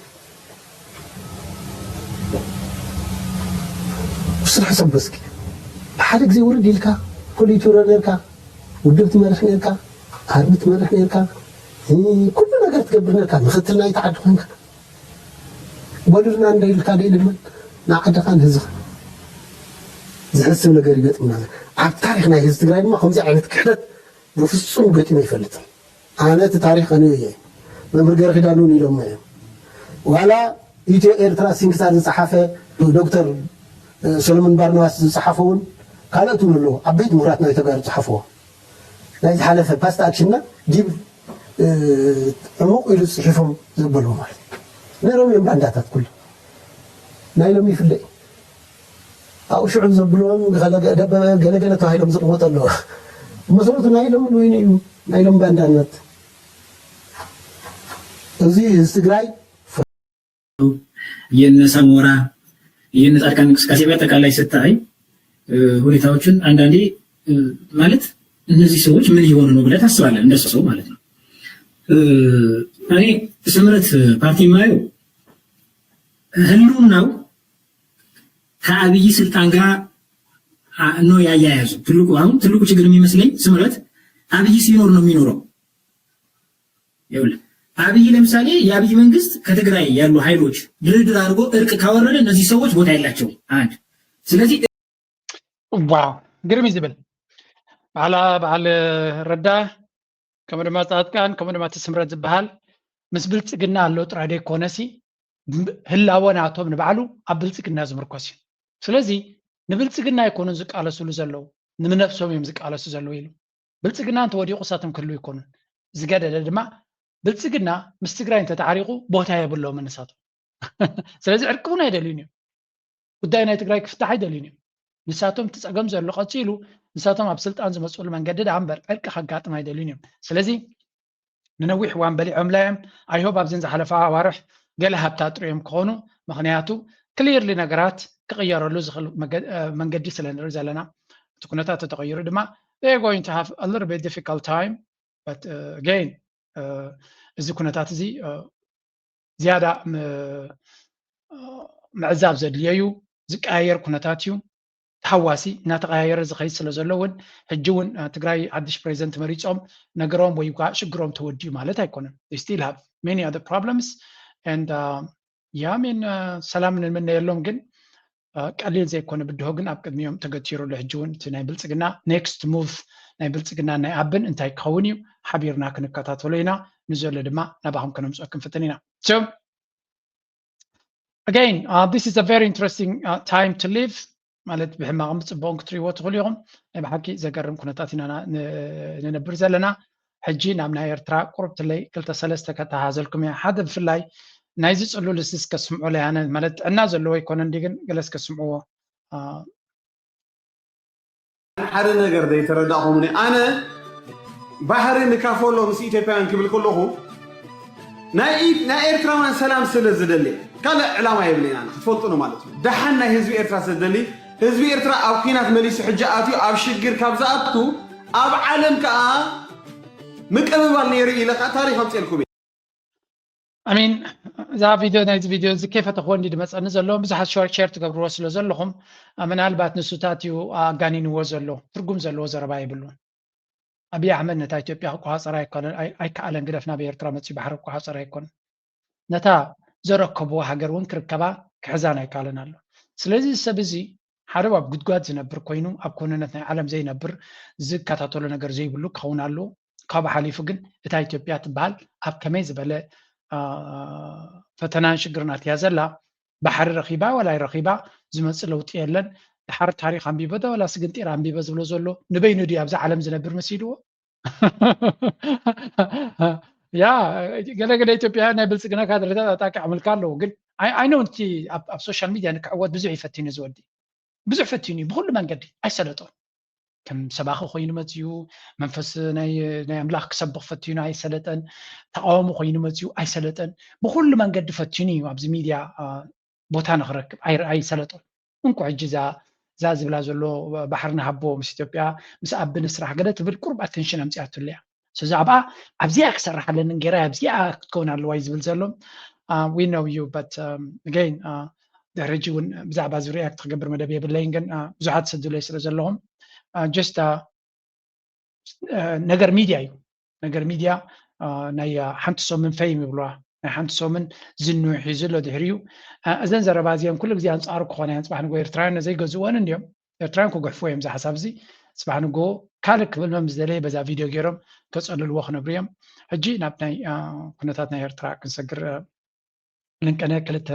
ስራሕ ሰብ በስኪ ብሓደ ግዜ ውርድ ኢልካ ፖሊቱረ ነርካ ውድብ ትመርሕ ነርካ ኣርሚ ትመርሕ ነርካ ኩሉ ነገር ትገብር ነርካ ምክትል ናይቲ ዓዲ ኮንካ ወልድና እንደ ኢልካ ደይ ልመን ንዓድኻ ንህዝኻ ዝሕስብ ነገር ይገጥምና ኣብ ታሪክ ናይ ህዝቢ ትግራይ ድማ ከምዚ ዓይነት ክሕደት ብፍፁም ገጢሙ ይፈልጥን ኣነ እቲ ታሪክ ከንዮ እየ መምህር ገረ ኪዳን እውን ኢሎሞ እዮም ዋላ ኢትዮ ኤርትራ ሲንክሳር ዝፀሓፈ ዶክተር ሰሎሞን ባርናባስ ዝፀሓፈ እውን ካልኦት እውን ኣለዉ ዓበይቲ ምሁራት ናይ ተጋሩ ዝፀሓፍዎ ናይ ዝሓለፈ ፓስት ኣክሽንና ዲብ ዕሙቕ ኢሉ ፅሒፎም ዘበልዎ ማለት ነሮም እዮም ባንዳታት ኩሉ ናይ ሎም ይፍለይ ኣብኡ ሽዑ ዘብልዎም ገለገለ ተባሂሎም ዝቕመጡ ኣለዎ መሰረቱ ናይ ሎም ወይኒ እዩ ናይ ሎም ባንዳነት እዚ ህዝቢ ትግራይ የነ ሳሞራ የነ ጻድቃን እንቅስቃሴ በአጠቃላይ ስታይ ሁኔታዎችን አንዳንዴ ማለት እነዚህ ሰዎች ምን እየሆኑ ነው ብለህ ታስባለህ? እንደሱ ሰው ማለት ነው። እኔ ስምረት ፓርቲ የማየው ህልውናው ከአብይ ስልጣን ጋር ነው ያያያዙ። ትልቁ አሁን ትልቁ ችግር የሚመስለኝ ስምረት አብይ ሲኖር ነው የሚኖረው። ይኸውልህ አብይ ለምሳሌ የአብይ መንግስት ከትግራይ ያሉ ኃይሎች ድርድር አድርጎ እርቅ ካወረደ እነዚህ ሰዎች ቦታ የላቸውም። አንድ ስለዚህ ዋው ግርም ዝብል በዓላ በዓል ረዳ ከምኡ ድማ ፃድቃን ከምኡ ድማ እቲ ስምረት ዝበሃል ምስ ብልፅግና ኣሎ ጥራይ ደይኮነሲ ህላወ ናቶም ንባዕሉ ኣብ ብልፅግና ዝምርኮስ እዩ። ስለዚ ንብልፅግና ኣይኮኑን ዝቃለስሉ ዘለዉ ንምነብሶም እዮም ዝቃለሱ ዘለዉ ኢሉ። ብልፅግና እንተወዲቑ እሳቶም ክህልዉ ኣይኮኑን። ዝገደደ ድማ ብልፅግና ምስ ትግራይ እንተተዓሪቑ ቦታ የብሎምን ንሳቶም። ስለዚ ዕርቂ እውን ኣይደልዩን እዮም። ጉዳይ ናይ ትግራይ ክፍታሕ ኣይደልዩን እዮም። ንሳቶም እቲ ፀገም ዘሎ ቀፂሉ ንሳቶም ኣብ ስልጣን ዝመፅሉ መንገዲ ደኣ እምበር ዕርቂ ከጋጥም ኣይደልዩን እዮም። ስለዚ ንነዊሕ እዋን በሊዖምላ እዮም። I hope ኣብዘን ዝሓለፋ ኣዋርሕ ገለ ሃብታ ጥርዮም ክኾኑ፣ ምኽንያቱ ክሊርሊ ነገራት ክቕየረሉ ዝኽእል መንገዲ ስለ ንርኢ ዘለና፣ እቲ ኩነታት ተተቐይሩ ድማ they are going to have a little bit difficult time, but again እዚ ኩነታት እዚ ዝያዳ ምዕዛብ ዘድልዮ እዩ። ዝቀያየር ኩነታት እዩ። ተሃዋሲ እናተቐያየረ ዝኸይድ ስለ ዘሎ እውን ሕጂ እውን ትግራይ ሓድሽ ፕሬዚደንት መሪፆም ነገሮም ወይ ከዓ ሽግሮም ተወዲኡ ማለት ኣይኮነን። They still have many other problems and yeah I mean ሰላም ንምነየሎም ግን ቀሊል ዘይኮነ ብድሆ ግን ኣብ ቅድሚኦም ተገቲሩ ኣሎ። ሕጂ እውን እቲ ናይ ብልፅግና next move ናይ ብልፅግና ናይ ኣብን እንታይ ክኸውን እዩ ሓቢርና ክንከታተሎ ኢና። ንዘሎ ድማ ናባኹም ከነምፅኦ ክንፍትን ኢና። So again uh, this is a very interesting uh, time to live ማለት ብሕማቕን ብፅቡቕን ክትሪእዎ ትኽእሉ ኢኹም። ናይ ብሓቂ ዘገርም ኩነታት ኢና ንነብር ዘለና። ሕጂ ናብ ናይ ኤርትራ ቁርብትለይ ክልተ ሰለስተ ከተሃዘልኩም እያ ሓደ ብፍላይ ናይዚ ፅሉል እዚ እስከ ስምዑ ለያነ ማለት ጥዕና ዘለዎ ይኮነ እንዲ ግን ገለ እስከ ስምዕዎ ሓደ ነገር ዘይተረዳእኹምኒ ኣነ ባህሪ ንካፈሎ ምስ ኢትዮጵያውያን ክብል ከለኹ ናይ ኤርትራውያን ሰላም ስለ ዝደሊ ካልእ ዕላማ የብለና ክትፈልጡ ነው ማለት ነው። ደሓን ናይ ህዝቢ ኤርትራ ስለ ዝደሊ ህዝቢ ኤርትራ ኣብ ኩናት መሊሱ ሕጂ ኣትዩ ኣብ ሽግር ካብ ዝኣቱ ኣብ ዓለም ከዓ ምቅብባል ነይሩ ኢለ ከዓ ታሪክ ኣምፅኤልኩም እየ። I mean እዛ ቪድዮ ናይዚ ቪድዮ እዚ ከይፈተኽዎ እንዲ ድመፀኒ ዘሎ ብዙሓት ሸር ትገብርዎ ስለ ዘለኹም ምናልባት ንሱታት እዩ ኣጋኒንዎ ዘሎ ትርጉም ዘለዎ ዘረባ የብሉን። ኣብይ ኣሕመድ ነታ ኢትዮጵያ ክቆፃፀር ኣይከኣለን ግደፍ ናብ ኤርትራ መፅኡ ባሕሪ ክቆፃፀር ኣይኮነን። ነታ ዘረከብዎ ሃገር እውን ክርከባ ክሕዛን ኣይከኣለን ኣሎ። ስለዚ ሰብ እዚ ሓደ ኣብ ጉድጓድ ዝነብር ኮይኑ ኣብ ኮነነት ናይ ዓለም ዘይነብር ዝከታተሎ ነገር ዘይብሉ ክኸውን ኣለዎ። ካብ ሓሊፉ ግን እታ ኢትዮጵያ ትበሃል ኣብ ከመይ ዝበለ ፈተናን ሽግርን ኣትያ ዘላ፣ ባሕሪ ረኺባ ዋላ ኣይረኺባ ዝመፅእ ለውጢ የለን። ድሓር ታሪክ ኣንቢበ ዶ ዋላ ስግንጢር ኣንቢበ ዝብሎ ዘሎ ንበይኑ ድዩ ኣብዛ ዓለም ዝነብር መሲልዎ? ያ ገለገለ ኢትዮጵያ ናይ ብልፅግና ካድረታት ኣጣቂዖምልካ ኣለዉ። ግን ኣይነው እቲ ኣብ ሶሻል ሚድያ ንክዕወት ብዙሕ ይፈትኑ ዝወዲ ብዙሕ ፈትኑ እዩ ብኩሉ መንገዲ ኣይሰለጦን። ከም ሰባኺ ኮይኑ መፅዩ መንፈስ ናይ ኣምላኽ ክሰብኽ ፈትኑ ኣይሰለጠን። ተቃወሞ ኮይኑ መፅዩ ኣይሰለጠን። ብኩሉ መንገዲ ፈትኑ እዩ ኣብዚ ሚድያ ቦታ ንክረክብ ኣይሰለጦን። እንኮ ሕጂ እዛ ዝብላ ዘሎ ባሕሪ ንሃቦ ምስ ኢትዮጵያ ምስ ኣቢ ንስራሕ ገለ ትብል ቁሩብ ኣተንሽን ኣምፅኣትሉ እያ። ስለዚ ኣብኣ ኣብዚኣ ክሰርሕ ኣለኒ ገይራ ኣብዚኣ ክትከውን ኣለዋ እዩ ዝብል ዘሎ። We know you but again ድሕሪ ሕጂ እውን ብዛዕባ እዚ ሪያክት ክገብር መደብ የብለይን፣ ግን ብዙሓት ሰዱለይ ስለ ዘለኹም just ነገር ሚድያ እዩ። ነገር ሚድያ ናይ ሓንቲ ሰሙን ፈይም ይብልዋ ናይ ሓንቲ ሰሙን ዝንሑ ሒዙ ኣሎ ድሕሪኡ። እዘን ዘረባ እዚአን ኩሉ ግዜ ኣንፃሩ ክኾና እየን። ፅባሕ ንጎ ኤርትራውያን ነዘይገዝእወን እንዲዮም። ኤርትራውያን ክጉሕፍዎ እዮም እዚ ሓሳብ እዚ። ፅባሕ ንጎ ካልእ ክብል መም ዝደለየ በዛ ቪድዮ ገይሮም ከፀልልዎ ክነብሩ እዮም። ሕጂ ናብ ናይ ኩነታት ናይ ኤርትራ ክንሰግር ልንቀነ ክልተ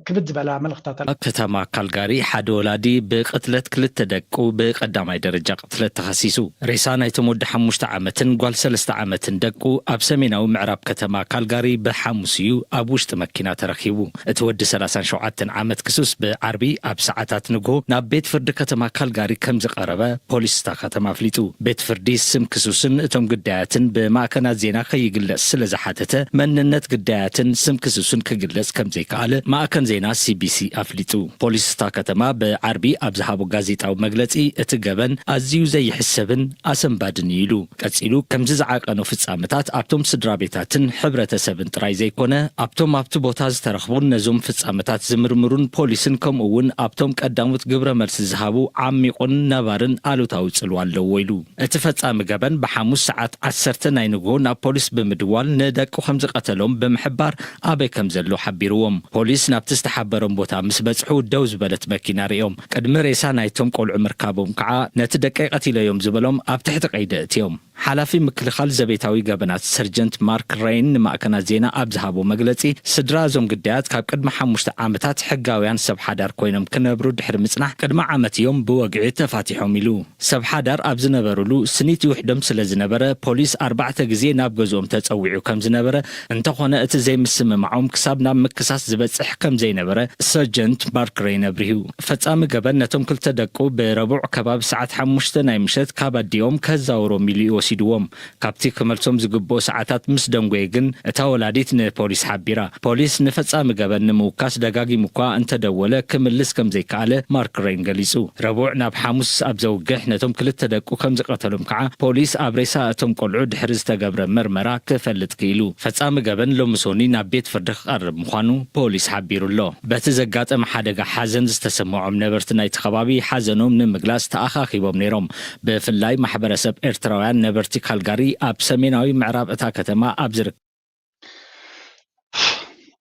ክብድ ዝበላ መልእኽታት ኣለ። ኣብ ከተማ ካልጋሪ ሓደ ወላዲ ብቅትለት ክልተ ደቁ ብቀዳማይ ደረጃ ቅትለት ተኸሲሱ። ሬሳ ናይቶም ወዲ ሓሙሽተ ዓመትን ጓል ሰለስተ ዓመትን ደቁ ኣብ ሰሜናዊ ምዕራብ ከተማ ካልጋሪ ብሓሙስ እዩ ኣብ ውሽጢ መኪና ተረኺቡ። እቲ ወዲ ሰላሳን ሸውዓተን ዓመት ክሱስ ብዓርቢ ኣብ ሰዓታት ንግሆ ናብ ቤት ፍርዲ ከተማ ካልጋሪ ከም ዝቐረበ ፖሊስ እታ ከተማ ኣፍሊጡ። ቤት ፍርዲ ስም ክሱስን እቶም ግዳያትን ብማዕከናት ዜና ከይግለጽ ስለ ዝሓተተ መንነት ግዳያትን ስም ክሱስን ክግለጽ ከም ዘይከኣለ ማዕከን ዜና ሲቢሲ ኣፍሊጡ። ፖሊስ እታ ከተማ ብዓርቢ ኣብ ዝሃቦ ጋዜጣዊ መግለጺ እቲ ገበን ኣዝዩ ዘይሕሰብን ኣሰንባድን እዩ ኢሉ። ቀጺሉ ከምዚ ዝዓቀኑ ፍጻመታት ኣብቶም ስድራ ቤታትን ሕብረተሰብን ጥራይ ዘይኮነ ኣብቶም ኣብቲ ቦታ ዝተረኽቡን ነዞም ፍጻመታት ዝምርምሩን ፖሊስን ከምኡ እውን ኣብቶም ቀዳሞት ግብረ መልሲ ዝሃቡ ዓሚቑን ነባርን ኣሉታዊ ጽልዋ ኣለዎ ኢሉ። እቲ ፈጻሚ ገበን ብሓሙስ ሰዓት ዓሰርተ ናይ ንግሆ ናብ ፖሊስ ብምድዋል ንደቁ ከም ዝቐተሎም ብምሕባር ኣበይ ከም ዘሎ ሓቢርዎም። ፖሊስ ናብቲ ዝተሓበሮም ቦታ ምስ በጽሑ ደው ዝበለት መኪና ርእዮም። ቅድሚ ሬሳ ናይቶም ቆልዑ ምርካቦም ከዓ ነቲ ደቀይ ቀቲለዮም ዝበሎም ኣብ ትሕቲ ቀይዲ እእትዮም። ሓላፊ ምክልኻል ዘቤታዊ ገበናት ሰርጀንት ማርክ ሬይን ንማዕከናት ዜና ኣብ ዝሃቦ መግለጺ ስድራ እዞም ግዳያት ካብ ቅድሚ ሓሙሽተ ዓመታት ሕጋውያን ሰብ ሓዳር ኮይኖም ክነብሩ ድሕሪ ምጽናሕ ቅድሚ ዓመት እዮም ብወግዒ ተፋቲሖም ኢሉ። ሰብ ሓዳር ኣብ ዝነበሩሉ ስኒት ይውሕዶም ስለ ዝነበረ ፖሊስ ኣርባዕተ ግዜ ናብ ገዝኦም ተጸዊዑ ከም ዝነበረ እንተኾነ እቲ ዘይምስምማዖም ክሳብ ናብ ምክሳስ ዝበጽሕ ከም ዘይነበረ ሰርጀንት ማርክ ሬይን ኣብሪሁ። ፈጻሚ ገበን ነቶም ክልተ ደቁ ብረቡዕ ከባቢ ሰዓት ሓሙሽተ ናይ ምሸት ካብ ኣዲኦም ከዛውሮም ኢሉ እዩ ወሲድዎም። ካብቲ ክመልሶም ዝግብኦ ሰዓታት ምስ ደንጎየ ግን እታ ወላዲት ንፖሊስ ሓቢራ። ፖሊስ ንፈጻሚ ገበን ንምውካስ ደጋጊሙ እኳ እንተደወለ ክምልስ ከም ዘይከኣለ ማርክ ሬይን ገሊጹ። ረቡዕ ናብ ሓሙስ ኣብ ዘውግሕ ነቶም ክልተ ደቁ ከም ዝቐተሎም ከዓ ፖሊስ ኣብ ሬሳ እቶም ቆልዑ ድሕሪ ዝተገብረ መርመራ ክፈልጥ ክኢሉ። ፈጻሚ ገበን ሎሚ ሶኒ ናብ ቤት ፍርዲ ክቐርብ ምዃኑ ፖሊስ ሓቢሩ ኣሎ። በቲ ዘጋጠመ ሓደጋ ሓዘን ዝተሰምዖም ነበርቲ ናይቲ ከባቢ ሓዘኖም ንምግላጽ ተኣኻኺቦም ነይሮም። ብፍላይ ማሕበረሰብ ኤርትራውያን ነበርቲ ካልጋሪ ኣብ ሰሜናዊ ምዕራብ እታ ከተማ ኣብ ዝርከብ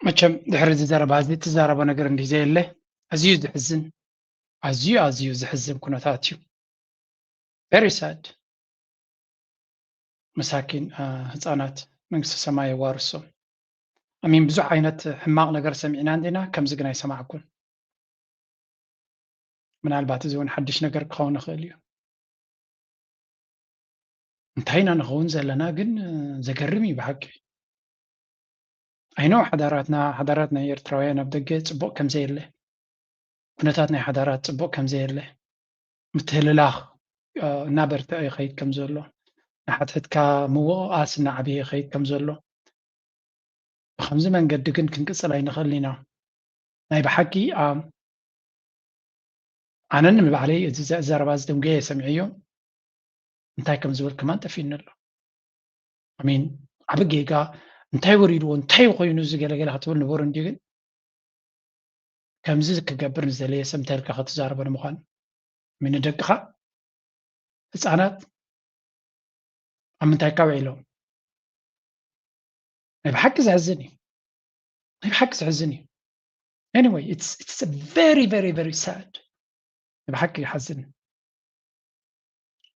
መቸም ድሕሪ እዚ ዘረባ እዚ ትዛረቦ ነገር እንዲህ ዘየለ ኣዝዩ ዘሕዝን ኣዝዩ ኣዝዩ ዘሕዝን ኩነታት እዩ። Very sad። መሳኪን ህፃናት መንግስቲ ሰማይ የዋርሶም። ኣሚን ብዙሕ ዓይነት ሕማቕ ነገር ሰሚዕና እንዲና ከምዚ ግን ኣይሰማዕኩን። ምናልባት እዚ እውን ሓድሽ ነገር ክኸውን ይኽእል እዩ። እንታይ ኢና ንኸውን ዘለና ግን ዘገርም እዩ ብሓቂ። ኣይነው ሓዳራትና ሓዳራት ናይ ኤርትራውያን ኣብ ደገ ፅቡቕ ከም ዘየለ ኩነታት ናይ ሓዳራት ፅቡቕ ከም ዘየለ ምትህልላኽ እናበርትዐ ይኸይድ ከም ዘሎ ንሓትሕትካ ምውቕቓስ እናዓበየ ይኸይድ ከም ዘሎ ብከምዚ መንገዲ ግን ክንቅፅል ኣይንኽእል ኢና። ናይ ብሓቂ ኣነ ንባዕለይ እዚ ዘረባ ዝደንጎየ ሰሚዐዮ እንታይ ከም ዝብል ከማን ጠፊእኒ ኣሎ። ኣሚን ዓቢ ጌጋ እንታይ ወሪድዎ እንታይ ኮይኑ እዚ ገለገለ ክትብል ንበሩ እንዲ ግን ከምዚ ክገብር ንዝደለየ ሰብ እንታይ ኢልካ ክትዛረቦ ንምዃኑ ኣሚን ንደቅኻ ህፃናት ኣብ ምንታይ ካብ ዒሎም ናይ ብሓቂ ዘሕዝን እዩ ናይ ብሓቂ ዘሕዝን እዩ Anyway, it's it's very very very sad. ብሓቂ ይሓዝን።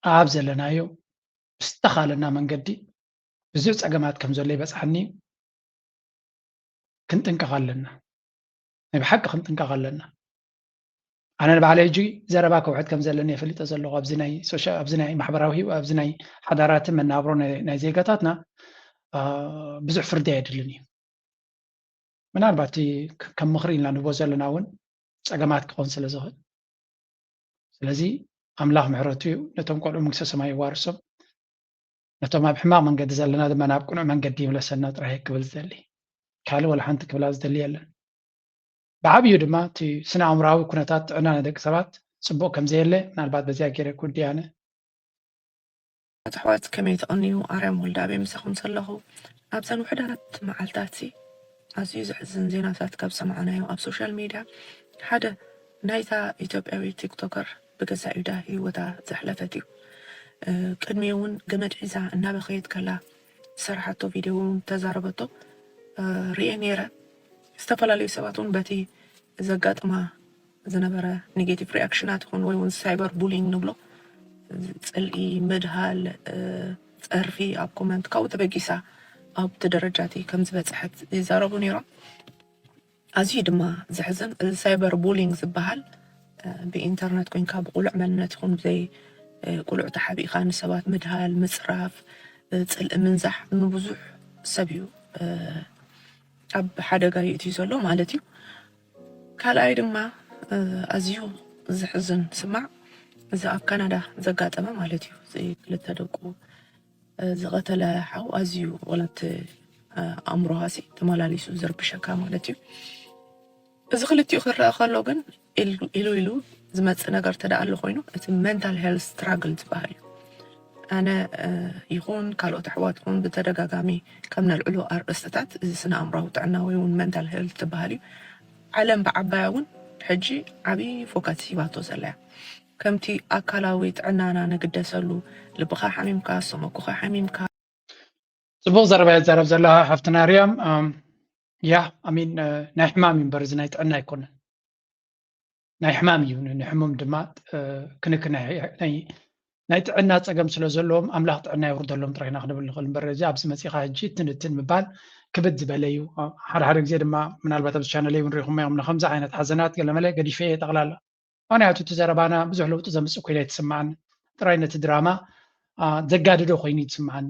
ኣብ ዘለናዮ ብዝተኻለና መንገዲ ብዙሕ ጸገማት ከም ዘሎ ይበጽሓኒ። ክንጥንቀቕ ኣለና። ናይ ብሓቂ ክንጥንቀቕ ኣለና። ኣነ ንባዕለይ ሕጂ ዘረባ ከውሕድ ከም ዘለኒ የፈሊጠ ዘለኹ። ኣብዚ ናይ ሶሻ-፣ ኣብዚ ናይ ማሕበራዊ ህይወት፣ ኣብዚ ናይ ሓዳራትን መናብሮ ናይ፣ ናይ ዜጋታትና፣ አ፣ ብዙሕ ፍርዲ ኣየድልን እዩ። ምናልባት እቲ ከ-፣ ከም ምኽሪ ኢልና ንህቦ ዘለና እውን ጸገማት ክኾን ስለ ዝኽእል። ስለዚ ኣምላኽ ምሕረቱ እዩ፣ ነቶም ቆልዑ መንግስተ ሰማይ ይዋርሶም፣ ነቶም ኣብ ሕማቕ መንገዲ ዘለና ድማ ናብ ቅኑዕ መንገዲ ይምለሰና ጥራይ ክብል ዝደሊ። ካልእ ወላ ሓንቲ ክብላ ዝደሊ የለን። ብዓብዩ ድማ እቲ ስነ ኣእምሮኣዊ ኩነታት ጥዕና ናይ ደቂ ሰባት ጽቡቕ ከም ዘየለ ምናልባት በዚኣ ገይረ ክውድእ ኣነ። ኣሕዋት ከመይ ትቐንዩ? ኣርያም ወልደኣብ ምሳኹም ዘለኹ። ኣብዘን ውሑዳት መዓልታት ኣዝዩ ዘሕዝን ዜናታት ካብ ሰማዕናዮ ኣብ ሶሻል ሚድያ ሓደ ናይታ ኢትዮጵያዊ ቲክቶከር ብገዛእ ኢዳ ህይወታ ዘሕለፈት እዩ። እ፣ ቅድሚኡ እውን ገመድ ሒዛ እናበኸየት ከላ ዝሰርሓቶ ቪድዮ እውን ተዛረበቶ፣ እ፣ ሪኤ ነይረ። ዝተፈላለዩ ሰባት እውን በቲ ዘጋጥማ ዝነበረ ኔጌቲቭ ሪኣክሽናት ይኹን ወይ እውን ሳይበር ቡሊንግ ንብሎ፣ ጽልኢ፣ ምድሃል፣ እ፣ ጸርፊ ኣብ ኮመንት ካብኡ ተበጊሳ ኣብቲ ደረጃ እቲ ከም ዝበጽሐት ይዛረቡ ነይሮም። ኣዝዩ ድማ ዘሕዝን፣ እዚ ሳይበር ቡሊንግ ዝበሃል፣ እ፣ ብኢንተርነት ኮይንካ ብቁሉዕ መንነት ይኹን ብዘይ፣ እ፣ ቁሉዕ ተሓቢእካ ንሰባት ምድሃል፣ ምጽራፍ፣ እ፣ ጽልኢ ምንዛሕ ንብዙሕ ሰብ እዩ፣ እ፣ ኣብ ሓደጋ ይእትዩ ዘሎ ማለት እዩ። ካልኣይ ድማ፣ እ፣ ኣዝዩ ዘሕዝን ስማዕ፣ እዚ ኣብ ካናዳ ዘጋጠመ ማለት እዩ። እዚ ክልተ ደቁ፣ እ፣ ዝቐተለ ሓው ኣዝዩ ወላ እቲ፣ እ፣ ኣእምሮኻሲ ተመላሊሱ ዝርብሸካ ማለት እዩ። እዚ ክልቲኡ ክረአ ከሎ ግን ኢሉ፣ ኢሉ ኢሉ ዝመጽእ ነገር ተደኣ ኣሎ ኮይኑ፣ እቲ ሜንታል ሄልት ስትራግል ዝበሃል እዩ። ኣነ፣ እ፣ ይኹን ካልኦት ኣሕዋት ይኹን ብተደጋጋሚ ከም ነልዕሎ ኣርእስትታት እዚ ስነ ኣእምሮኣዊ ጥዕና ወይ እውን ሜንታል ሄልት ዝበሃል እዩ። ዓለም ብዓባያ እውን ሕጂ ዓብዪ ፎከስ ሂባቶ ዘላ እያ። ከምቲ ኣካላዊ ጥዕናና ንግደሰሉ፣ ልብኻ ሓሚምካ፣ ሰመኩኻ ሓሚምካ፣ ጽቡቕ ዘረባ እያ ትዛረብ ዘላ ሓፍትና ርያም። ኣም፣ ያ፣ ኣሚን፣ እ፣ ናይ ሕማም እዩ እምበር እዚ ናይ ጥዕና ኣይኮነን። ናይ ሕማም እዩ። ን-፣ ንሕሙም ድማ፣ እ፣ ክንክ ናይ፣ ናይ፣ ናይ ጥዕና ጸገም ስለ ዘለዎም ኣምላኽ ጥዕና የውርደሎም ጥራይ ኢና ክንብል ንኽእል እምበር፣ እዚ ኣብዚ መጺኻ ሕጂ ትንትን ምባል ክብድ ዝበለ እዩ። እ፣ ሓደ ሓደ ግዜ ድማ ምናልባት ኣብዚ ቻነለይ እውን ርኢኹሞ እዮም፣ ንኸምዚ ዓይነት ሓዘናት ገለመለ ገዲፈ እየ ጠቕላላ። ምኽንያቱ እቲ ዘረባና ብዙሕ ለውጢ ዘምጽእ ኮይኑ ኣይትስምዓኒ። ጥራይ ነቲ ድራማ፣ አ፣ ዘጋድዶ ኮይኑ እዩ ዝስምዓኒ።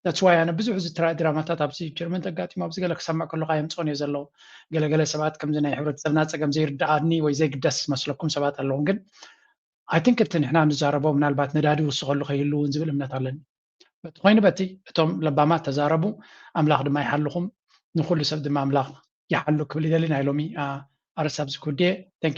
That's why ኣነ ብዙሕ እዚ ትራ-፣ ድራማታት ኣብዚ ጀርመን ተጋጢሙ ኣብዚ ገለ ክሰምዕ ከለኹ ኣየምጽኦን እየ ዘለኹ። ገለገለ ሰባት ከምዚ ናይ ሕብረተሰብና ጸገም ዘይርድኣኒ ወይ ዘይግደስ ዝመስለኩም ሰባት ኣለኹም። ግን I think እቲ ንሕና ንዛረቦ ምናልባት ነዳዲ ይውስኸሉ ከይህሉ እውን ዝብል እምነት ኣለኒ። በቲ ኮይኑ በቲ እቶም ለባማት ተዛረቡ፣ ኣምላኽ ድማ ይሓልኹም፣ ንኹሉ ሰብ ድማ ኣምላኽ ይሓሉ ክብል ይደሊ። ናይ ሎሚ፣ አ፣ ኣርእስቲ ኣብዚ ክውድእ። Thank